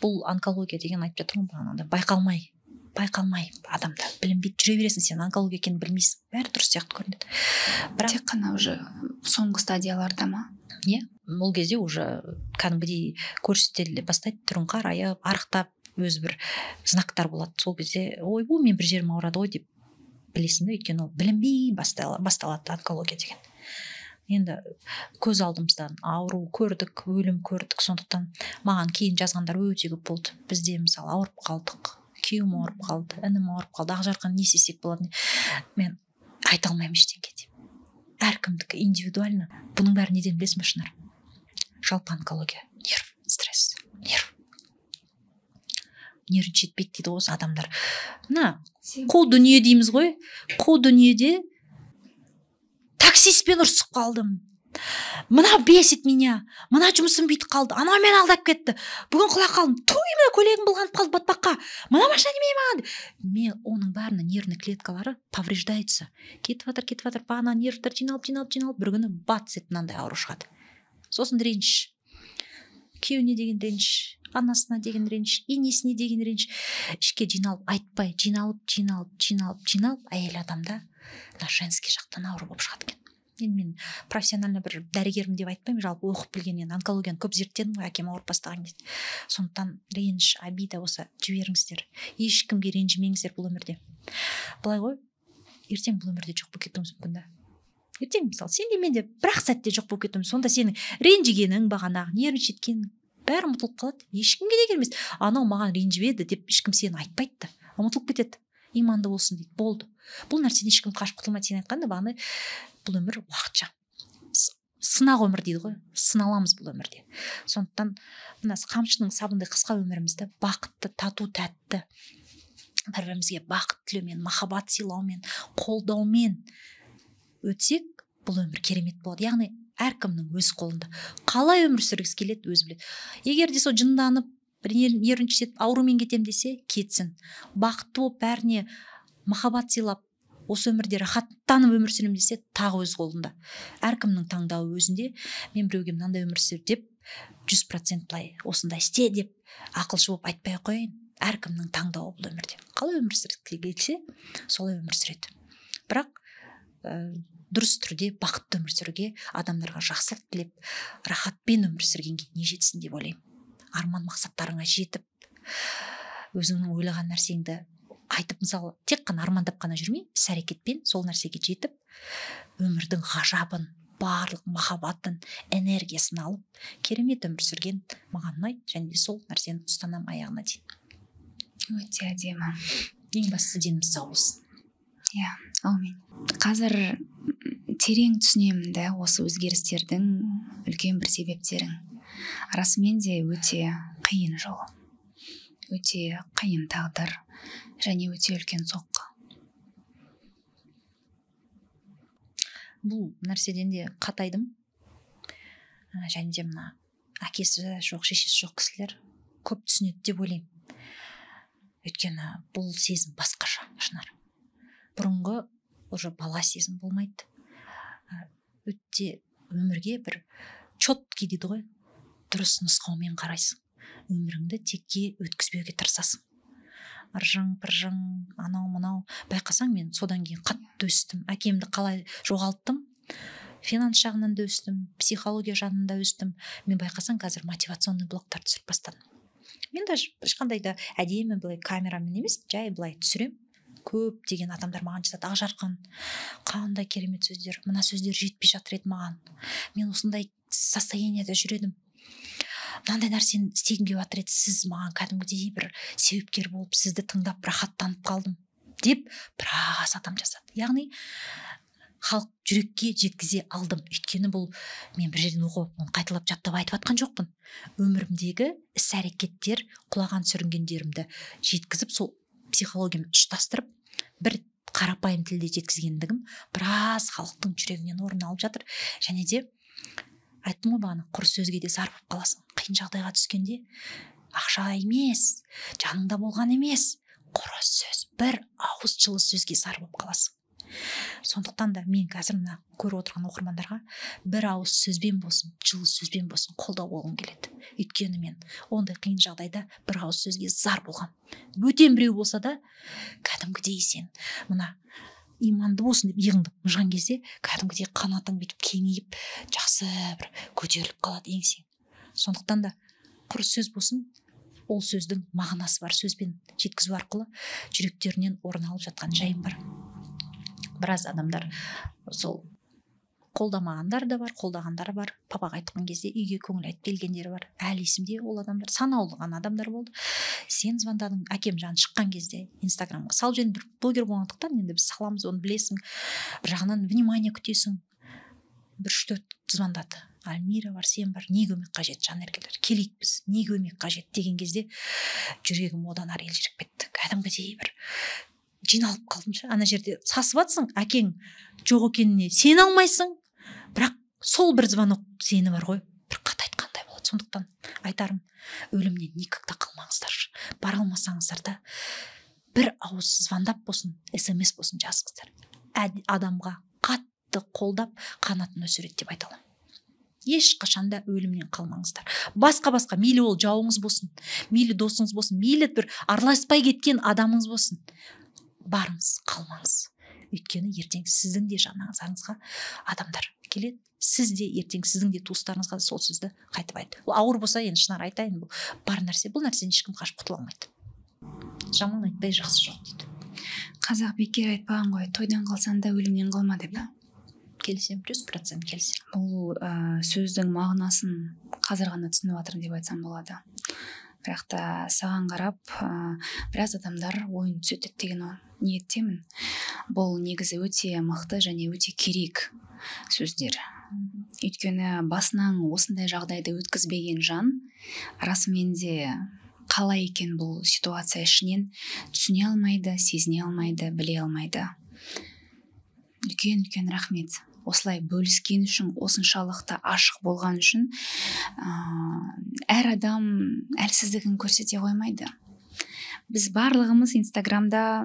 бұл онкология деген айтып жатырмын ғой, бағанағыдай байқалмай адамда білінбейді, жүре бересің, сен онкология екенін білмейсің, бәрі дұрыс сияқты көрінеді. Бірақ тек қана уже соңғы стадияларда ма? Иә, ол кезде уже кәдімгідей көрсетіле бастайды, түрің қарайып, арықтап, Өз бір знактар болады. Сол кезде ойбу, мен бір жерім ауырады ғой деп білесің да, өйткені ол білінбей басталады онкология деген. Енді көз алдымыздан ауру көрдік, өлім көрдік, сондықтан маған кейін жазғандар өте көп болды. Бізде мысалы ауырып қалдық, күйеуім ауырып қалды, інім ауырып қалды, Ақжарқын не істесек болады, мен айта алмаймын ештеңе деп. Әркімдікі индивидуально. Бұның бәрі неден білесің бе, Шынар? Жалпы онкология, нерв, стресс, нерв. Нервін жетпейді дейді осы адамдар. Мына қу дүние дейміз ғой, қу дүниеде таксистпен ұрысып қалдым, мына бесит меня, мына жұмысым бүйтіп қалды, анау мені алдап кетті, бүгін құлап қалдым, туй, мына көйлегім былғанып қалды батпаққа, мына машина немене маған. Мен оның бәрінің нервный клеткалары повреждаются, кетіп жатыр, кетіп жатыр, бағана нервтер жиналып, жиналып, жиналып, бір күні бац етіп мынандай ауру шығады. Сосын реніш, күйеуіне деген реніш, анасына деген реніш, енесіне деген реніш, ішке жиналып, айтпай, жиналып, жиналып, жиналып, жиналып, әйел адамда мына женский жақтан ауру болып шығады екен. Енді мен профессионально бір дәрігермін деп айтпаймын, жалпы оқып білген, енді онкологияны көп зерттедім ғой, әкем ауырып бастаған кезде. Сондықтан реніш, обида болса жіберіңіздер, ешкімге ренжімеңіздер бұл өмірде. Былай ғой, ертең бұл өмірде жоқ болып кетуіміз мүмкін да. Ертең мысалы сен де мен де бір ақ сәтте жоқ болып кетуіміз, сонда сенің ренжігенің, бағанағы нервничать еткенің бәрі ұмытылып қалады, ешкімге де келмес. Анау маған ренжіп еді деп ешкім сені айтпайды да, ұмытылып кетеді. Иманды болсын дейді, болды. Бұл нәрседен ешкім қашып құтылмайды. Сен айтқанда бағана бұл өмір уақытша, сынақ өмір дейді ғой, сыналамыз бұл өмірде. Сондықтан мына қамшының сабындай қысқа өмірімізді бақытты, тату, тәтті, бір-бірімізге бақыт тілеумен, махаббат сыйлаумен, қолдаумен өтсек, бұл өмір керемет болады. Яғни әркімнің өз қолында. Қалай өмір сүргісі келеді, өзі біледі. Егер де сол жынданып, нервничать етіп, аурумен кетем десе, кетсін. Бақытты болып, бәріне махаббат сыйлап, осы өмірде рахаттанып өмір сүремін десе, тағы өз қолында. Әркімнің таңдауы өзінде. Мен біреуге мынандай өмір сүр деп, 100% былай осындай істе деп ақылшы болып айтпай ақ қояйын. Әркімнің таңдауы бұл өмірде. Қалай өмір сүргісі келсе, солай өмір сүреді. Бірақ дұрыс түрде бақытты өмір сүруге, адамдарға жақсылық тілеп, рахатпен өмір сүргенге не жетсін деп ойлаймын. Арман мақсаттарыңа жетіп, өзіңнің ойлаған нәрсеңді айтып, мысалы, тек қана армандап қана жүрмей, іс әрекетпен сол нәрсеге жетіп, өмірдің ғажабын, барлық махаббатын, энергиясын алып, керемет өмір сүрген маған ұнайды, және де сол нәрсені ұстанамын аяғына дейін. Өте әдемі. Ең бастысы деніміз сау болсын. Иә, әумин. Қазір терең түсінемін да осы өзгерістердің үлкен бір себептерін. Расымен де өте қиын жол, өте қиын тағдыр және өте үлкен соққы. Бұл нәрседен де қатайдым. Және де мына әкесі жоқ, шешесі жоқ кісілер көп түсінеді деп ойлаймын. Өйткені бұл сезім басқаша, Шынар. Бұрынғы уже бала сезім болмайды. Өте өмірге бір четкий дейді ғой, дұрыс нұсқаумен қарайсың. Өміріңді текке өткізбеуге тырысасың. Ыржың, пыржың, анау, мынау. Байқасаң, мен содан кейін қатты өстім. Әкемді қалай жоғалттым? Финанс жағынан да өстім, психология жағынан да өстім. Мен байқасаң, қазір мотивационный блогтар түсіріп бастадым. Мен даже ешқандай да әдемі былай камерамен емес, жай былай түсірем. Көп деген адамдар маған жазады, Ақжарқын, қандай керемет сөздер, мына сөздер жетпей жатыр еді маған. Мен осындай состояниеда жүр едім. Мынандай нәрсені істегім келіп жатыр еді, сіз маған кәдімгідей бір себепкер болып, сізді тыңдап рахаттанып қалдым деп біраз адам жазады. Яғни халық жүрекке жеткізе алдым. Өйткені бұл мен бір жерден оқып, оны қайталап жаттап айтып жатқан жоқпын. Өмірімдегі іс-әрекеттер, құлаған сүрінгендерімді жеткізіп, сол психологиямен ұштастырып, бір қарапайым тілде жеткізгендігім біраз халықтың жүрегінен орын алып жатыр. Және де айттым ғой бағана, құр сөзге де зар болып қаласың. Қиын жағдайға түскенде ақша емес, жаныңда болған емес, құры сөз, бір ауыз жылы сөзге зар болып қаласың. Сондықтан да мен қазір мына көріп отырған оқырмандарға бір ауыз сөзбен болсын, жылы сөзбен болсын қолдау болғым келеді. Өйткені мен ондай қиын жағдайда бір ауыз сөзге зар болғам. Бөтен біреу болса да кәдімгідей сен мына иманды болсын деп иығыңды мыжған кезде кәдімгідей қанатың бүйтіп кеңейіп, жақсы бір көтеріліп қалады еңсең. Сондықтан да құр сөз болсын, Ол сөздің мағынасы бар сөзбен жеткізу арқылы жүректерінен орын алып жатқан жайым бар. Біраз адамдар сол қолдамағандар да бар, қолдағандар бар. Папаға айтқан кезде үйге көңіл айтып келгендері бар. Әлі есімде ол адамдар, санаулы ғана адамдар болды. Сен звондадың, әкем жаны шыққан кезде Инстаграмға салып жібердім. Бір блогер болғандықтан енді біз саламыз, оны білесің. Бір жағынан внимание күтесің. Бір 3-4 звондады. Альмира бар, сен бар, не көмек қажет, жанеркелер, келейік біз, не көмек қажет деген кезде жүрегім одан ары елжіреп кетті. Кәдімгідей бір жиналып қалдым ше. Ана жерде сасып жатсың, әкең жоқ екеніне сене алмайсың, бірақ сол бір звонок сені бар ғой, бір қатайтқандай болады. Сондықтан айтарым, өлімнен никогда қалмаңыздар. Бара алмасаңыздар да бір ауыз звондап болсын, смс болсын жазыңыздар. Адамға қатты қолдап қанатын өсіреді деп айта аламын. Ешқашан да өлімнен қалмаңыздар. Басқа-басқа, мейлі ол жауыңыз болсын, мейлі досыңыз болсын, мейлі бір араласпай кеткен адамыңыз болсын, барыңыз, қалмаңыз. Өйткені ертең сіздің де жаназаңызға адамдар келеді, сіз де ертең сіздің де туыстарыңызға сол сөзді қайтып айт. Ол ауыр болса, енді Шынар айтайын, бұл бар нәрсе, бұл нәрседен ешкім қашып құтыла алмайды. Жаман айтпай жақсы жоқ дейді. Қазақ бекер айтпаған ғой, тойдан қалсаң да өлімнен қалма деп. Келісемін, 100% келісемін. Бұл сөздің мағынасын қазір ғана түсініп жатырмын деп айтсам болады. Бірақ та саған қарап, біраз адамдар ойын түзетеді деген ниеттемін. Бұл негізі өте мықты және өте керек сөздер. Өйткені басынан осындай жағдайды өткізбеген жан расымен де қалай екен бұл ситуация ішінен түсіне алмайды, сезіне алмайды, біле алмайды. Үлкен-үлкен рахмет. Осылай бөліскен үшін, осыншалықты ашық болған үшін. Әр адам әлсіздігін көрсете қоймайды. Біз барлығымыз Инстаграмда,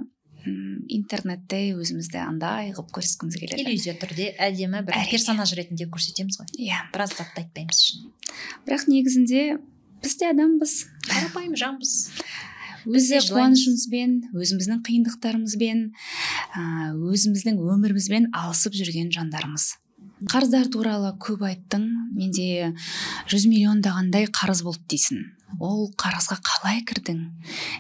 интернетте өзімізді андай қылып көрсеткіміз келеді. Иллюзия түрде әдемі бір персонаж ретінде көрсетеміз ғой. Иә. Біраз затты айтпаймыз шын. Бірақ негізінде біз де адамбыз. Қарапайым жанбыз. Өзі қуанышымызбен, өзіміздің қиындықтарымызбен, өзіміздің өмірімізбен алысып жүрген жандармыз. Қарыздар туралы көп айттың. Менде 100 миллиондағандай қарыз болды дейсің. Ол қарызға қалай кірдің?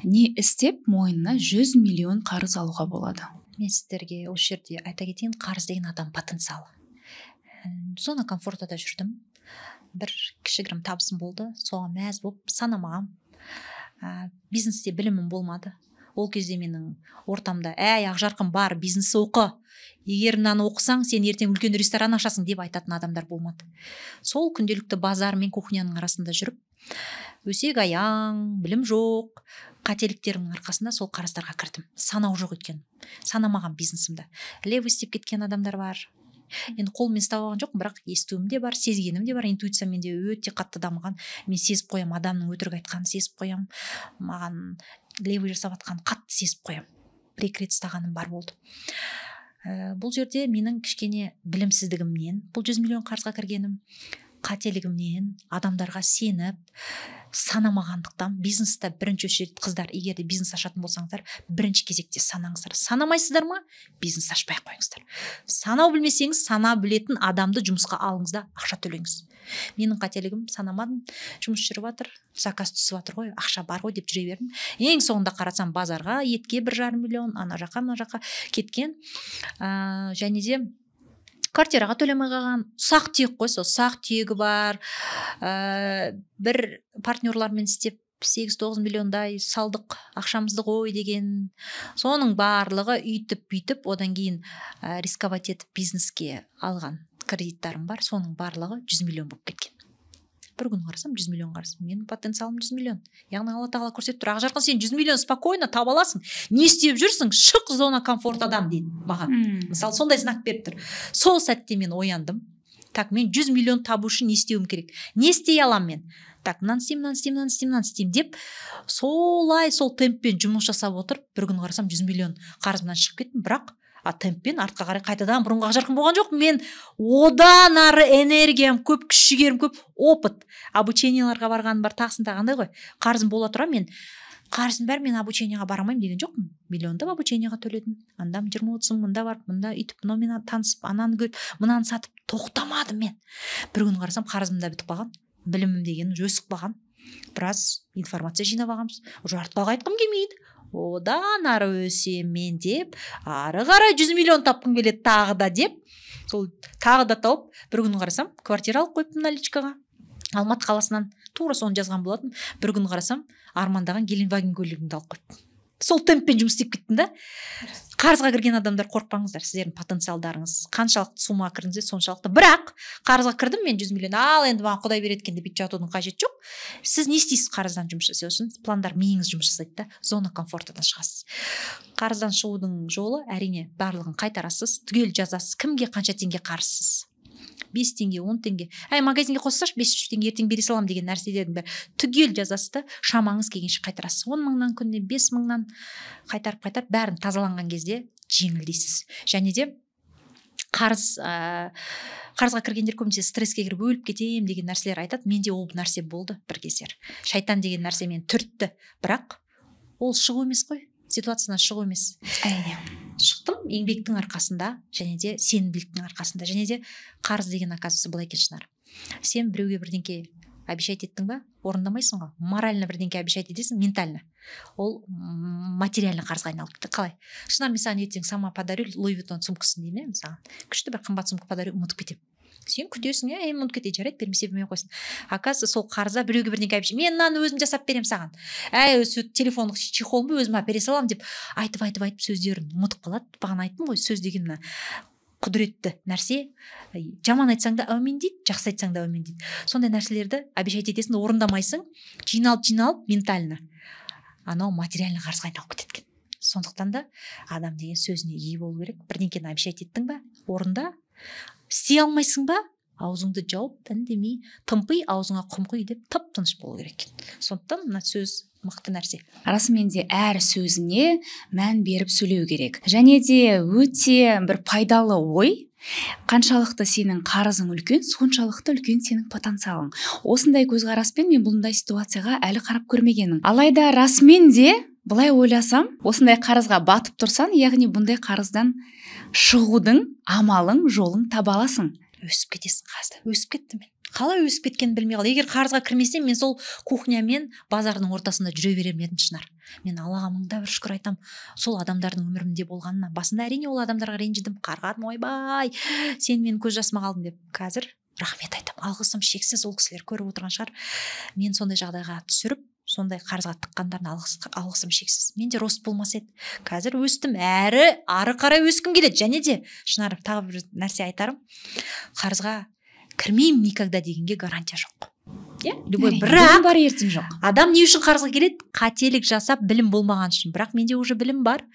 Не істеп мойнына 100 миллион қарыз алуға болады? Мен сіздерге осы жерде айта кетейін, қарыз деген адам потенциалы. Зона комфортада жүрдім. Бір кішігірім табысым болды, соған мәз болып санамағам. Бизнесте білімім болмады. Ол кезде менің ортамда, әй, Ақжарқын, бар, бизнес оқы. Егер мынаны оқысаң, сен ертең үлкен ресторан ашасың деп айтатын адамдар болмады. Сол күнделікті базар мен кухняның арасында жүріп, өсек аяң, білім жоқ, қателіктерімнің арқасында сол қарыздарға кірдім. Санау жоқ екен. Санамаған бизнесімді. Левый істеп кеткен адамдар бар. Енді қолмен ұстап алған жоқпын, бірақ естуім де бар, сезгенім де бар, интуиция менде өте қатты дамыған. Мен сезіп қоямын, адамның өтірік айтқанын сезіп қоямын, маған левый жасап жатқанын қатты сезіп қоямын. Бір-екі рет ұстағаным бар болды. Бұл жерде менің кішкене білімсіздігімнен, бұл 100 миллион қарызға кіргенім, қателігімнен, адамдарға сеніп, санамағандықтан бизнесте бірінші очередь қыздар, егер де бизнес ашатын болсаңыздар, бірінші кезекте санаңыздар. Санамайсыздар ма? Бизнес ашпай ақ қойыңыздар. Санау білмесеңіз, сана білетін адамды жұмысқа алыңыз да ақша төлеңіз. Менің қателігім, санамадым, жұмыс жүріп жатыр, заказ түсіп жатыр ғой, ақша бар ғой деп жүре бердім. Ең соңында қарасам базарға, етке 1,5 миллион, ана жаққа, мына жаққа кеткен. Және де квартираға төлемей қалған, ұсақ түйек қой, сол ұсақ түйегі бар. Бір партнерлармен істеп 8-9 миллиондай салдық ақшамызды ғой деген. Соның барлығы үйтіп бүйтіп, одан кейін рисковать етіп бизнеске алған кредиттарым бар, соның барлығы 100 миллион болып кеткен. Бір күн қарасам 100 миллион қарыз. Менің потенциалым 100 миллион. Яғни Алла тағала көрсетіп тұр, Ақжарқын, сен 100 миллион спокойно таба аласың. Не істеп жүрсің? Шық зона комфортадан дейді маған. Мысалы, сондай знак беріп тұр. Сол сәтте мен ояндым. Так, мен 100 миллион табу үшін не істеуім керек? Не істей аламын мен? Так, мынаны істеймін, мынаны істеймін, мынаны істеймін, мынаны істеймін деп солай сол темппен жұмыс жасап отырып, бір күн қарасам 100 миллион қарызымнан шығып кеттім, бірақ темппен артқа қарай қайтадан бұрынғы Ақжарқын болған жоқ. Мен одан ары энергиям көп, күш жігерім көп, опыт, обученияларға барғаным бар, тағысын тағындай ғой. Қарызым бола тұра мен қарызым бар, мен обучениеға бара алмаймын деген жоқпын. Миллиондап обучениеға төледім. Анда 20-30 мың, мында барып, мында үйтіп, мынаумен танысып, ананы көріп, мынаны сатып тоқтамадым мен. Бір күн қарасам қарызым да бітіп қалған, білімім деген өсіп қалған. Біраз информация жинап алғанбыз. Уже артқа қайтқым келмейді. Одан ары өсем мен деп, ары қарай 100 миллион тапқым келеді тағы да деп, сол тағы да тауып, бір күні қарасам, квартира алып қойыппын наличкаға. Алматы қаласынан, тура соны жазған болатын. Бір күні қарасам, армандаған Гелендваген көлігімді алып қойыппын. Сол темппен жұмыс істеп кеттім да. Қарызға кірген адамдар, қорықпаңыздар, сіздердің потенциалдарыңыз қаншалықты суммаға кірдіңіздер, соншалықты. Бірақ қарызға кірдім мен 100 миллион, ал енді маған құдай береді екен деп бүйтіп жатудың қажеті жоқ. Сіз не істейсіз қарыздан жұмыс жасау үшін? Пландар, миыңыз жұмыс жасайды да, зона комфортадан шығасыз. Қарыздан шығудың жолы, әрине, барлығын қайтарасыз, түгел жазасыз, кімге қанша теңге қарызсыз. 5 теңге, 10 теңге. Әй, магазинге қоссашы, 5 теңге ертең бере саламын деген нәрселердің бәрі. Түгел жазасыз да, шамаңыз келгенше қайтарасыз. 10 мыңнан күніне, 5 мыңнан қайтарып, қайтарып, бәрін тазаланған кезде жеңілдейсіз. Және де қарызға кіргендер көбінесе стресске кіріп өліп кетемін деген нәрселер айтады. Менде ол нәрсе болды бір кездер. Шайтан деген нәрсе мені түртті. Бірақ ол шығу емес қой, ситуациядан шығу емес. Әрине. Шықтым еңбектің арқасында және де сенімділіктің арқасында. Және де қарыз деген, оказывается, былай екен, Шынар. Сен біреуге бірдеңке обещать еттің ба, орындамайсың ғой. Морально бірдеңке обещать етесің, ментально. Ол материально қарызға айналып кетті. Қалай? Шынар, мен саған ертең сама подарю Луи Виттон сумкасын деймін, иә, саған. Күшті бір қымбат сумка подарю, ұмытып кетемін. Сен күтесің, иә, ұмытып кетеді, жарайды, бермесе бермей қойсын. Оказывается, сол қарызда біреуге бірдеңке обещать, мен мынаны өзім жасап беремін саған. Әй, өзі телефондық чехолын ба, өзім әпере саламын деп айтып, айтып, айтып сөздерін ұмытып қалады. Бағана айттым ғой, сөз деген мына құдіретті нәрсе. Жаман айтсаң да әумин дейді, жақсы айтсаң да әумин дейді. Сондай нәрселерді обещать етесің, орындамайсың, жиналып, жиналып ментально. Анау материально қарызға айналып кетеді екен. Сондықтан да адам деген сөзіне ие болу керек. Бірдеңкені обещать еттің ба, орында. Істей алмайсың ба, аузыңды жауып, үндемей, тымпи, аузыңа құм құй деп тып тыныш болу керек екен. Сондықтан мына сөз мықты нәрсе. Расымен де әр сөзіне мән беріп сөйлеу керек. Және де өте бір пайдалы ой. Қаншалықты сенің қарызың үлкен, соншалықты үлкен сенің потенциалың. Осындай көзқараспен мен бұндай ситуацияға әлі қарап көрмегенмін. Алайда расымен де былай ойласам, осындай қарызға батып тұрсаң, яғни бұндай қарыздан шығудың амалың, жолын таба аласың. Өсіп кетесің қарызда. Өсіп кеттім мен. Қалай өсіп кеткенін білмей қалдым. Егер қарызға кірмесем, мен сол кухня мен базардың ортасында жүре берер ме едім, Шынар. Мен Аллаға мыңда бір шүкір айтам, сол адамдардың өмірімде болғанына. Басында әрине ол адамдарға ренжідім, қарғадым, ойбай, сен менің көз жасыма қалдың деп. Қазір рахмет айтам, алғысым шексіз, ол кісілер көріп отырған шығар. Мен сондай жағдайға түсіріп, сондай қарызға тыққандарына алғысым шексіз. Менде рост болмас еді. Қазір өстім, әрі ары қарай өскім келеді. Және де, Шынар, тағы бір нәрсе айтарым, қарызға кірмеймін никогда дегенге гарантия жоқ. Иә, любой, Әрине, бірақ бүгін бар, ертең жоқ. Адам не үшін қарызға келеді? Қателік жасап, білім болмаған үшін. Бірақ менде уже білім бар.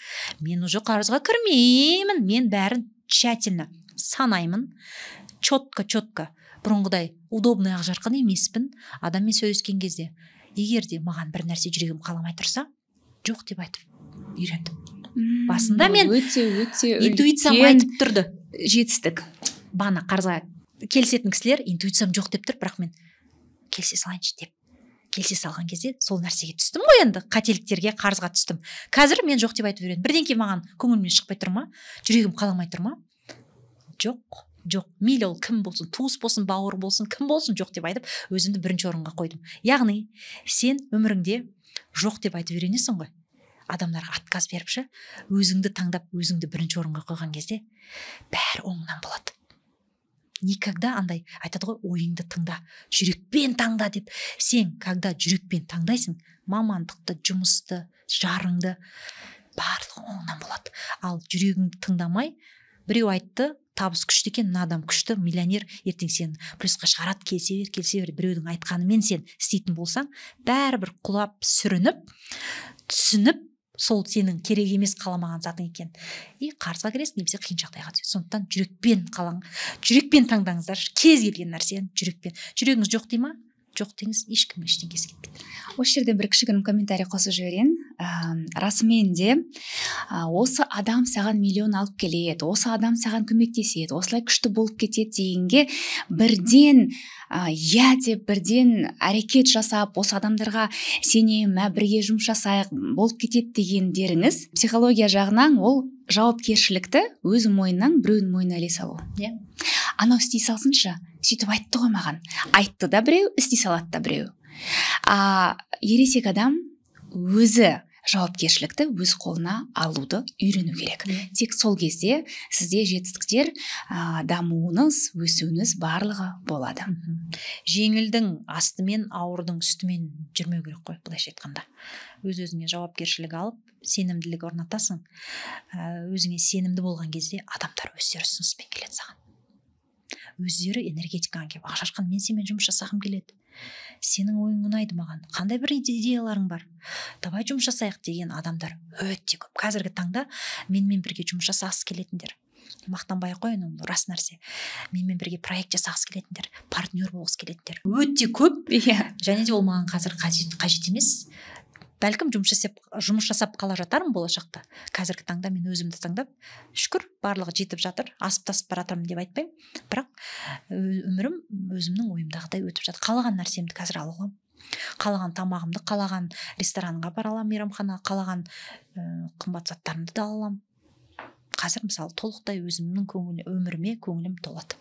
Мен уже қарызға кірмеймін. Мен бәрін тщательно санаймын. Четко, четко. Бұрынғыдай удобный, ақ жарқын емеспін. Адаммен сөйлескен кезде, егер де маған бір нәрсе жүрегім қаламай тұрса, жоқ деп айтып үйрендім. Басында мен Өте, өте интуициям үлкен айтып тұрды. жетістік. Бағана қарызға келісетін кісілер интуициям жоқ деп тұр, бірақ мен келісе салайыншы деп келісе салған кезде сол нәрсеге түстім ғой енді, қателіктерге, қарызға түстім. Қазір мен жоқ деп айтып үйрендім. Бірдеңке маған көңілімнен шықпай тұр ма, жүрегім қаламай тұр ма, жоқ, жоқ, мейлі ол кім болсын, туыс болсын, бауыр болсын, кім болсын, жоқ деп айтып өзімді бірінші орынға қойдым. Яғни сен өміріңде жоқ деп айтып үйренесің ғой, адамдарға отказ беріп ше, өзіңді таңдап, өзіңді бірінші орынға қойған кезде бәрі оңынан болады. Никогда андай айтады ғой, ойыңды тыңда, жүрекпен таңда деп. Сен когда жүрекпен таңдайсың мамандықты, жұмысты, жарыңды, барлығы оңынан болады. Ал жүрегіңді тыңдамай, біреу айтты, табыс күшті екен, мына адам күшті, миллионер, ертең сені плюсқа шығарады, келсе бер, келсе бер, біреудің айтқанымен сен істейтін болсаң, бәрібір құлап, сүрініп, түсініп, сол сенің керек емес, қаламаған затың екен, и қарызға кіресің немесе қиын жағдайға түсесің. Сондықтан жүрекпен қалаң, жүрекпен таңдаңыздаршы кез келген нәрсені, жүрекпен. Жүрегіңіз жоқ дей ма, жоқ деңіз, ешкімнің ештеңкесі кетпейді. Осы жерде бір кішігірім комментарий қосып жіберейін. Расымен де, осы адам саған миллион алып келеді, осы адам саған көмектеседі, осылай күшті болып кетеді дегенге бірден, иә деп бірден әрекет жасап, осы адамдарға сенемін, мә, бірге жұмыс жасайық, болып кетеді дегендеріңіз, психология жағынан ол жауапкершілікті өз мойнынан біреудің мойнына іле салу. Анау істей салсыншы, сөйтіп айтты ғой маған. Айтты да біреу, істей салады да біреу. А ересек адам өзі жауапкершілікті өз қолына алуды үйрену керек. Тек сол кезде сізде жетістіктер, дамуыңыз, өсуіңіз барлығы болады. Жеңілдің астымен, ауырдың үстімен жүрмеу керек қой, былайша айтқанда. Өз-өзіңе жауапкершілік алып, сенімділік орнатасың. Өзіңе сенімді болған кезде адамдар өздері ұсыныспен келеді саған. Өздері энергетикаға келіп, Ақжарқын, мен сенімен жұмыс жасағым келеді. Сенің ойың ұнайды маған. Қандай бір идеяларың бар? Давай жұмыс жасайық деген адамдар өте көп. Қазіргі таңда менімен бірге жұмыс жасағысы келетіндер, мақтанбай ақ қояйын, ол рас нәрсе. Менімен бірге проект жасағысы келетіндер, партнер болғысы келетіндер өте көп. Иә. Және де ол маған қазір қажет емес. Бәлкім жұмыс жасап қала жатармын болашақта. Қазіргі таңда мен өзімді таңдап, шүкір, барлығы жетіп жатыр, асып тасып бара жатырмын деп айтпаймын. Бірақ өмірім өзімнің ойымдағыдай өтіп жатыр. Қалаған нәрсемді қазір ала аламын. Қалаған тамағымды, қалаған ресторанға бара аламын, мейрамхана, қалаған қымбат заттарымды да ала аламын. Қазір мысалы толықтай өзімнің өміріме көңілім толады.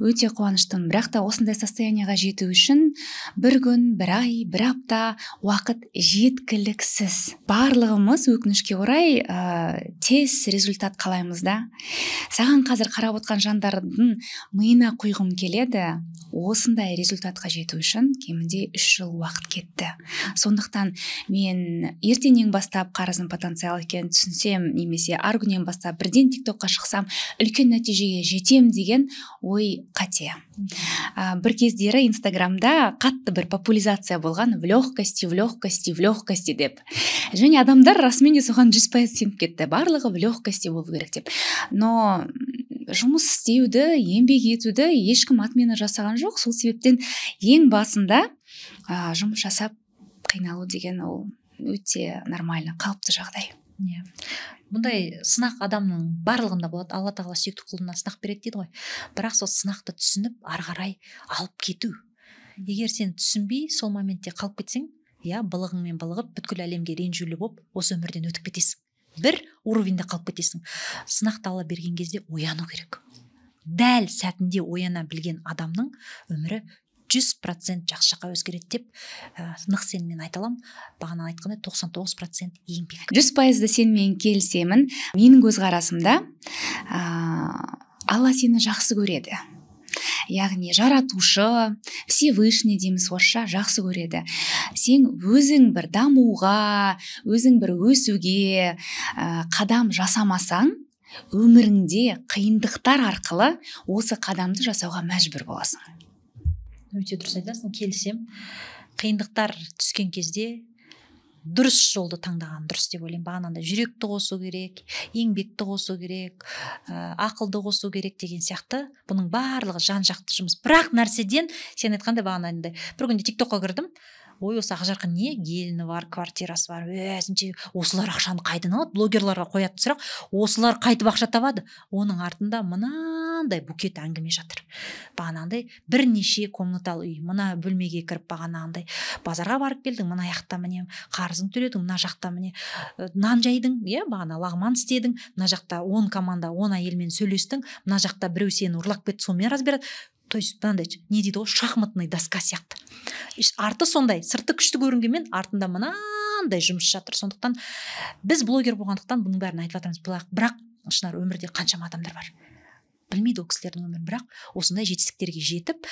Өте қуаныштымын. Бірақ та осындай состояниеға жету үшін бір күн, бір ай, бір апта уақыт жеткіліксіз. Барлығымыз өкінішке орай тез результат қалаймыз да. Саған қазір қарап отқан жандардың миына құйғым келеді. Осындай результатқа жету үшін кемінде 3 жыл уақыт кетті. Сондықтан мен ертеңнен бастап қарызым потенциал екенін түсінсем, немесе арғы күннен бастап бірден TikTok-қа шықсам, үлкен нәтижеге жетем деген ой қате. Бір кездері Инстаграмда қатты бір популяризация болған в легкости, в легкости, в легкости деп. Және адамдар расымен де соған 100% сеніп кетті. Барлығы в легкости болу керек деп. Но жұмыс істеуді, еңбек етуді ешкім отмена жасаған жоқ. Сол себептен ең басында жұмыс жасап қиналу деген ол өте нормально, қалыпты жағдай. Иә. Бұндай сынақ адамның барлығында болады. Алла тағала сүйікті құлына сынақ береді дейді ғой. Бірақ сол сынақты түсініп, ары қарай алып кету. Егер сен түсінбей, сол моментте қалып кетсең, иә, былығыңмен былығып, бүткіл әлемге ренжулі болып, осы өмірден өтіп кетесің. Бір уровеньде қалып кетесің. Сынақты ала берген кезде ояну керек. Дәл сәтінде ояна білген адамның өмірі 100% жақсы жаққа өзгереді деп нық сеніммен айта аламын. Бағана айтқандай 99% еңбек. 100% сенімен келісемін. Менің көзқарасымда Алла сені жақсы көреді. Яғни жаратушы, Всевышний дейміз орысша, жақсы көреді. Сен өзің бір дамуға, өзің бір өсуге қадам жасамасаң, өміріңде қиындықтар арқылы осы қадамды жасауға мәжбүр боласың. Өте дұрыс айтасың, келісем. Қиындықтар түскен кезде дұрыс жолды таңдаған дұрыс деп ойлаймын. Бағанағыдай жүректі қосу керек, еңбекті қосу керек, ақылды қосу керек деген сияқты. Бұның барлығы жан-жақты жұмыс. Бірақ нәрседен, сен айтқандай бағанағыдай, бір күнде TikTok-қа кірдім. Ой, осы Ақжарқын не келіні бар, квартирасы бар, өзінше осылар ақшаны қайдан алады? Блогерларға қоятын сұрақ, осылар қайтып ақша табады? Оның артында мынандай букет әңгіме жатыр. Бағанағындай бірнеше комнаталы үй, мына бөлмеге кіріп бағанағындай базарға барып келдің, мына жақта міне қарызың төледің, мына жақта міне нан жайдың, иә, бағана лағман істедің, мына жақта 10 команда, 10 әйелмен сөйлестің, мына жақта біреу сені ұрлап кетті, сонымен разбират. То есть мынандай не дейді ғой, шахматный доска сияқты. Арты сондай, сырты күшті көрінгенмен артында мынандай жұмыс жатыр. Сондықтан біз блогер болғандықтан бұның бәрін айтып жатырмыз. Бірақ Шынар, өмірде қаншама адамдар бар. Білмейді ол кісілердің өмірін, бірақ осындай жетістіктерге жетіп,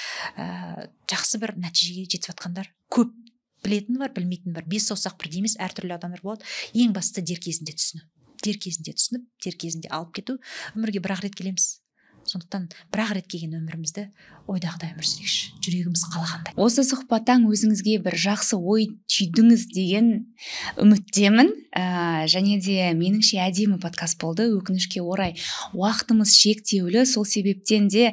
жақсы бір нәтижеге жетіп жатқандар көп. Білетіні бар, білмейтіні бар. 5 саусақ бірдей емес, әртүрлі адамдар болады. Ең бастысы дер кезінде түсіну. Дер кезінде түсініп, дер кезінде алып кету. Өмірге бір-ақ рет келеміз. Сондықтан бір-ақ рет келген өмірімізді ойдағыдай өмір сүрейікші, жүрегіміз қалағандай. Осы сұхбаттан өзіңізге бір жақсы ой түйдіңіз деген үміттемін. Және де меніңше әдемі подкаст болды. Өкінішке орай уақытымыз шектеулі, сол себептен де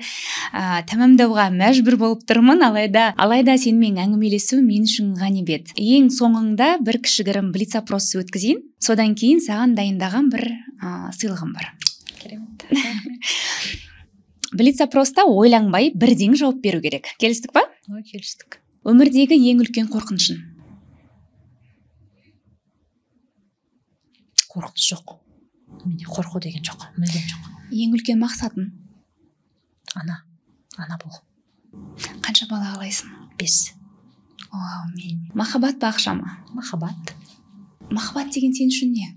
тәмамдауға мәжбүр болып тұрмын. Алайда сенімен әңгімелесу мен үшін ғанибет. Ең соңында бір кішігірім блиц-опрос өткізейін. Содан кейін саған дайындаған бір сыйлығым бар. Керемет. Блиц-опроста ойланбай бірден жауап беру керек. Келістік па? Ой, келістік. Өмірдегі ең үлкен қорқынышың? Қорқыныш жоқ. Менде қорқу деген жоқ, мүлдем жоқ. Ең үлкен мақсатың? Ана. Ана болу. Қанша бала қалайсың? 5. Әумин. Махаббат па, ақша ма? Махаббат. Махаббат деген сен үшін не?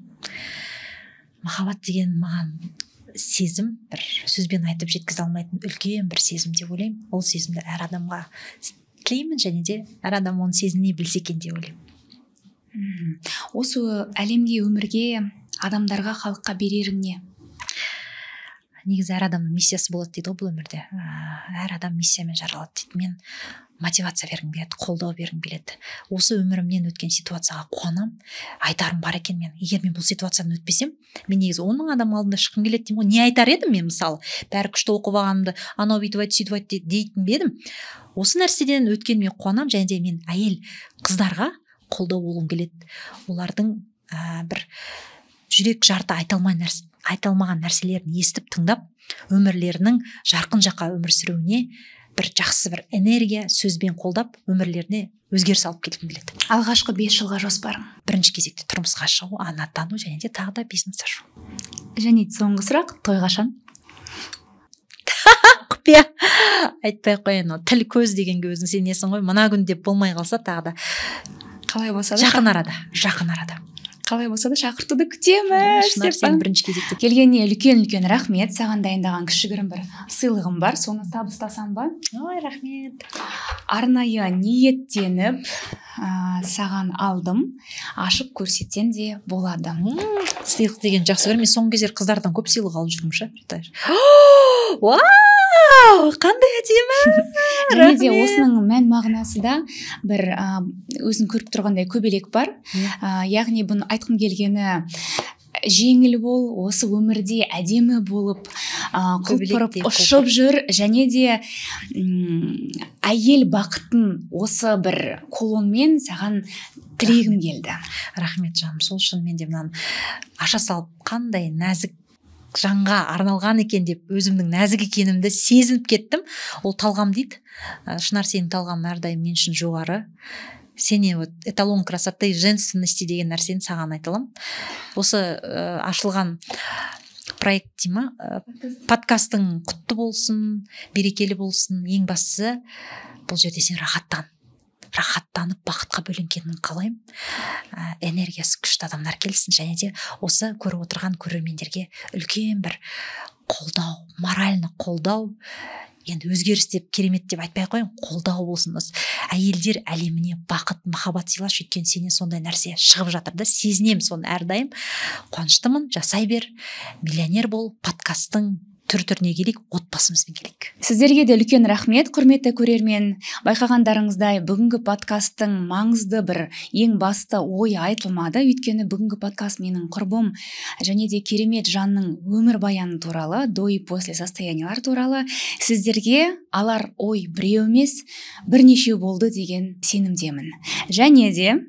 Махаббат деген маған сезім, бір сөзбен айтып жеткізе алмайтын үлкен бір сезім деп ойлаймын. Ол сезімді әр адамға тілеймін, және де әр адам оны сезіне білсе екен деп ойлаймын. Осы әлемге, өмірге, адамдарға, халыққа берерің не? Негізі әр адамның миссиясы болады дейді ғой бұл өмірде. Әр адам миссиямен жаралады дейді. Мен мотивация бергім келеді, қолдау бергім келеді. Осы өмірімнен өткен ситуацияға қуанамын, айтарым бар екен мен. Егер мен бұл ситуациядан өтпесем, мен негізі 10 000 адам алдында шыққым келеді деймін ғой. Не айтар едім мен, мысалы? Бәрі күшті оқып алғанымды, анау бүйтіп айтты, сөйтіп айтты дейтін бе едім? Осы нәрседен өткеніме қуанамын, және де мен әйел қыздарға қолдау болғым келеді. Олардың бір жүрек жарты айта алмаған нәрселерін естіп, тыңдап, өмірлерінің жарқын жаққа өмір сүруіне бір жақсы бір энергия сөзбен қолдап, өмірлеріне өзгеріс алып келгім келеді. Алғашқы 5 жылға жоспарың? Бірінші кезекте тұрмысқа шығу, ана атану және де тағы да бизнес ашу. Және соңғы сұрақ, той қашан? Құпия айтпай ақ қояйын, тіл көз дегенге өзің сенесің ғой. Мына күн деп болмай қалса тағы да. Қалай болса да жақын арада, жақын арада. Қалай болса да шақыртуды күтеміз. Шынар, сен бірінші кезекте. Келгеніне үлкен-үлкен рахмет. Саған дайындаған кішігірім бір сыйлығым бар, соны табыстасам ба? Ой, рахмет. Арнайы ниеттеніп саған алдым. Ашып көрсетсем де болады. Сыйлық деген жақсы көрем. Мен соңғы кездері қыздардан көп сыйлық алып жүрмін ше. Вау, қандай әдемі. Және де осының мән мағынасы да бір өзің көріп тұрғандай көбелек бар. Яғни бұны айтқым келгені, жеңіл бол, осы өмірде әдемі болып, құлпырып ұшып жүр, және де әйел бақытын осы бір колонмен саған тілегім келді. Рахмет жаным, сол үшін мен де мынаны аша салып қандай нәзік жанға арналған екен деп өзімнің нәзік екенімді сезініп кеттім. Ол талғам дейді. Шынар, сенің талғамың әрдайым мен үшін жоғары. Сене вот эталон красоты, женственности деген нәрсені саған айта аламын. Осы ашылған проект дей ма, подкастың құтты болсын, берекелі болсын. Ең бастысы бұл жерде сен рахаттан. Рахаттанып бақытқа бөленгенін қалаймын. Энергиясы күшті адамдар келсін, және де осы көріп отырған көрермендерге үлкен бір қолдау, морально қолдау, енді өзгеріс деп керемет деп айтпай қояйын, қолдау болсын. Осы әйелдер әлеміне бақыт, махаббат сыйлашы, өйткені сенен сондай нәрсе шығып жатыр да, сезінемін соны әрдайым. Қуаныштымын, жасай бер, миллионер бол, подкасттың түр-түріне келейік, отбасымызбен келейік. Сіздерге де үлкен рахмет, құрметті көрермен. Байқағандарыңыздай, бүгінгі подкасттың маңызды бір ең басты ойы айтылмады. Өйткені бүгінгі подкаст менің құрбым және де керемет жанның өмірбаяны туралы, до и после состояниялар туралы. Сіздерге алар ой біреу емес, бірнешеу болды деген сенімдемін. Және де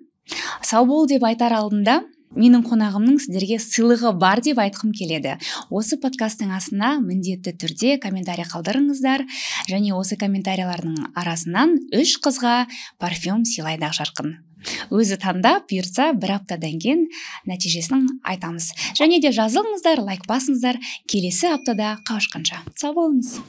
сау бол деп айтар алдында менің қонағымның сіздерге сыйлығы бар деп айтқым келеді. Осы подкасттың астына міндетті түрде комментарий қалдырыңыздар, және осы комментариялардың арасынан 3 қызға парфюм сыйлайды Ақжарқын. Өзі таңдап, бұйыртса бір аптадан кейін нәтижесін айтамыз. Және де жазылыңыздар, лайк басыңыздар. Келесі аптада қауышқанша. Сау болыңыз.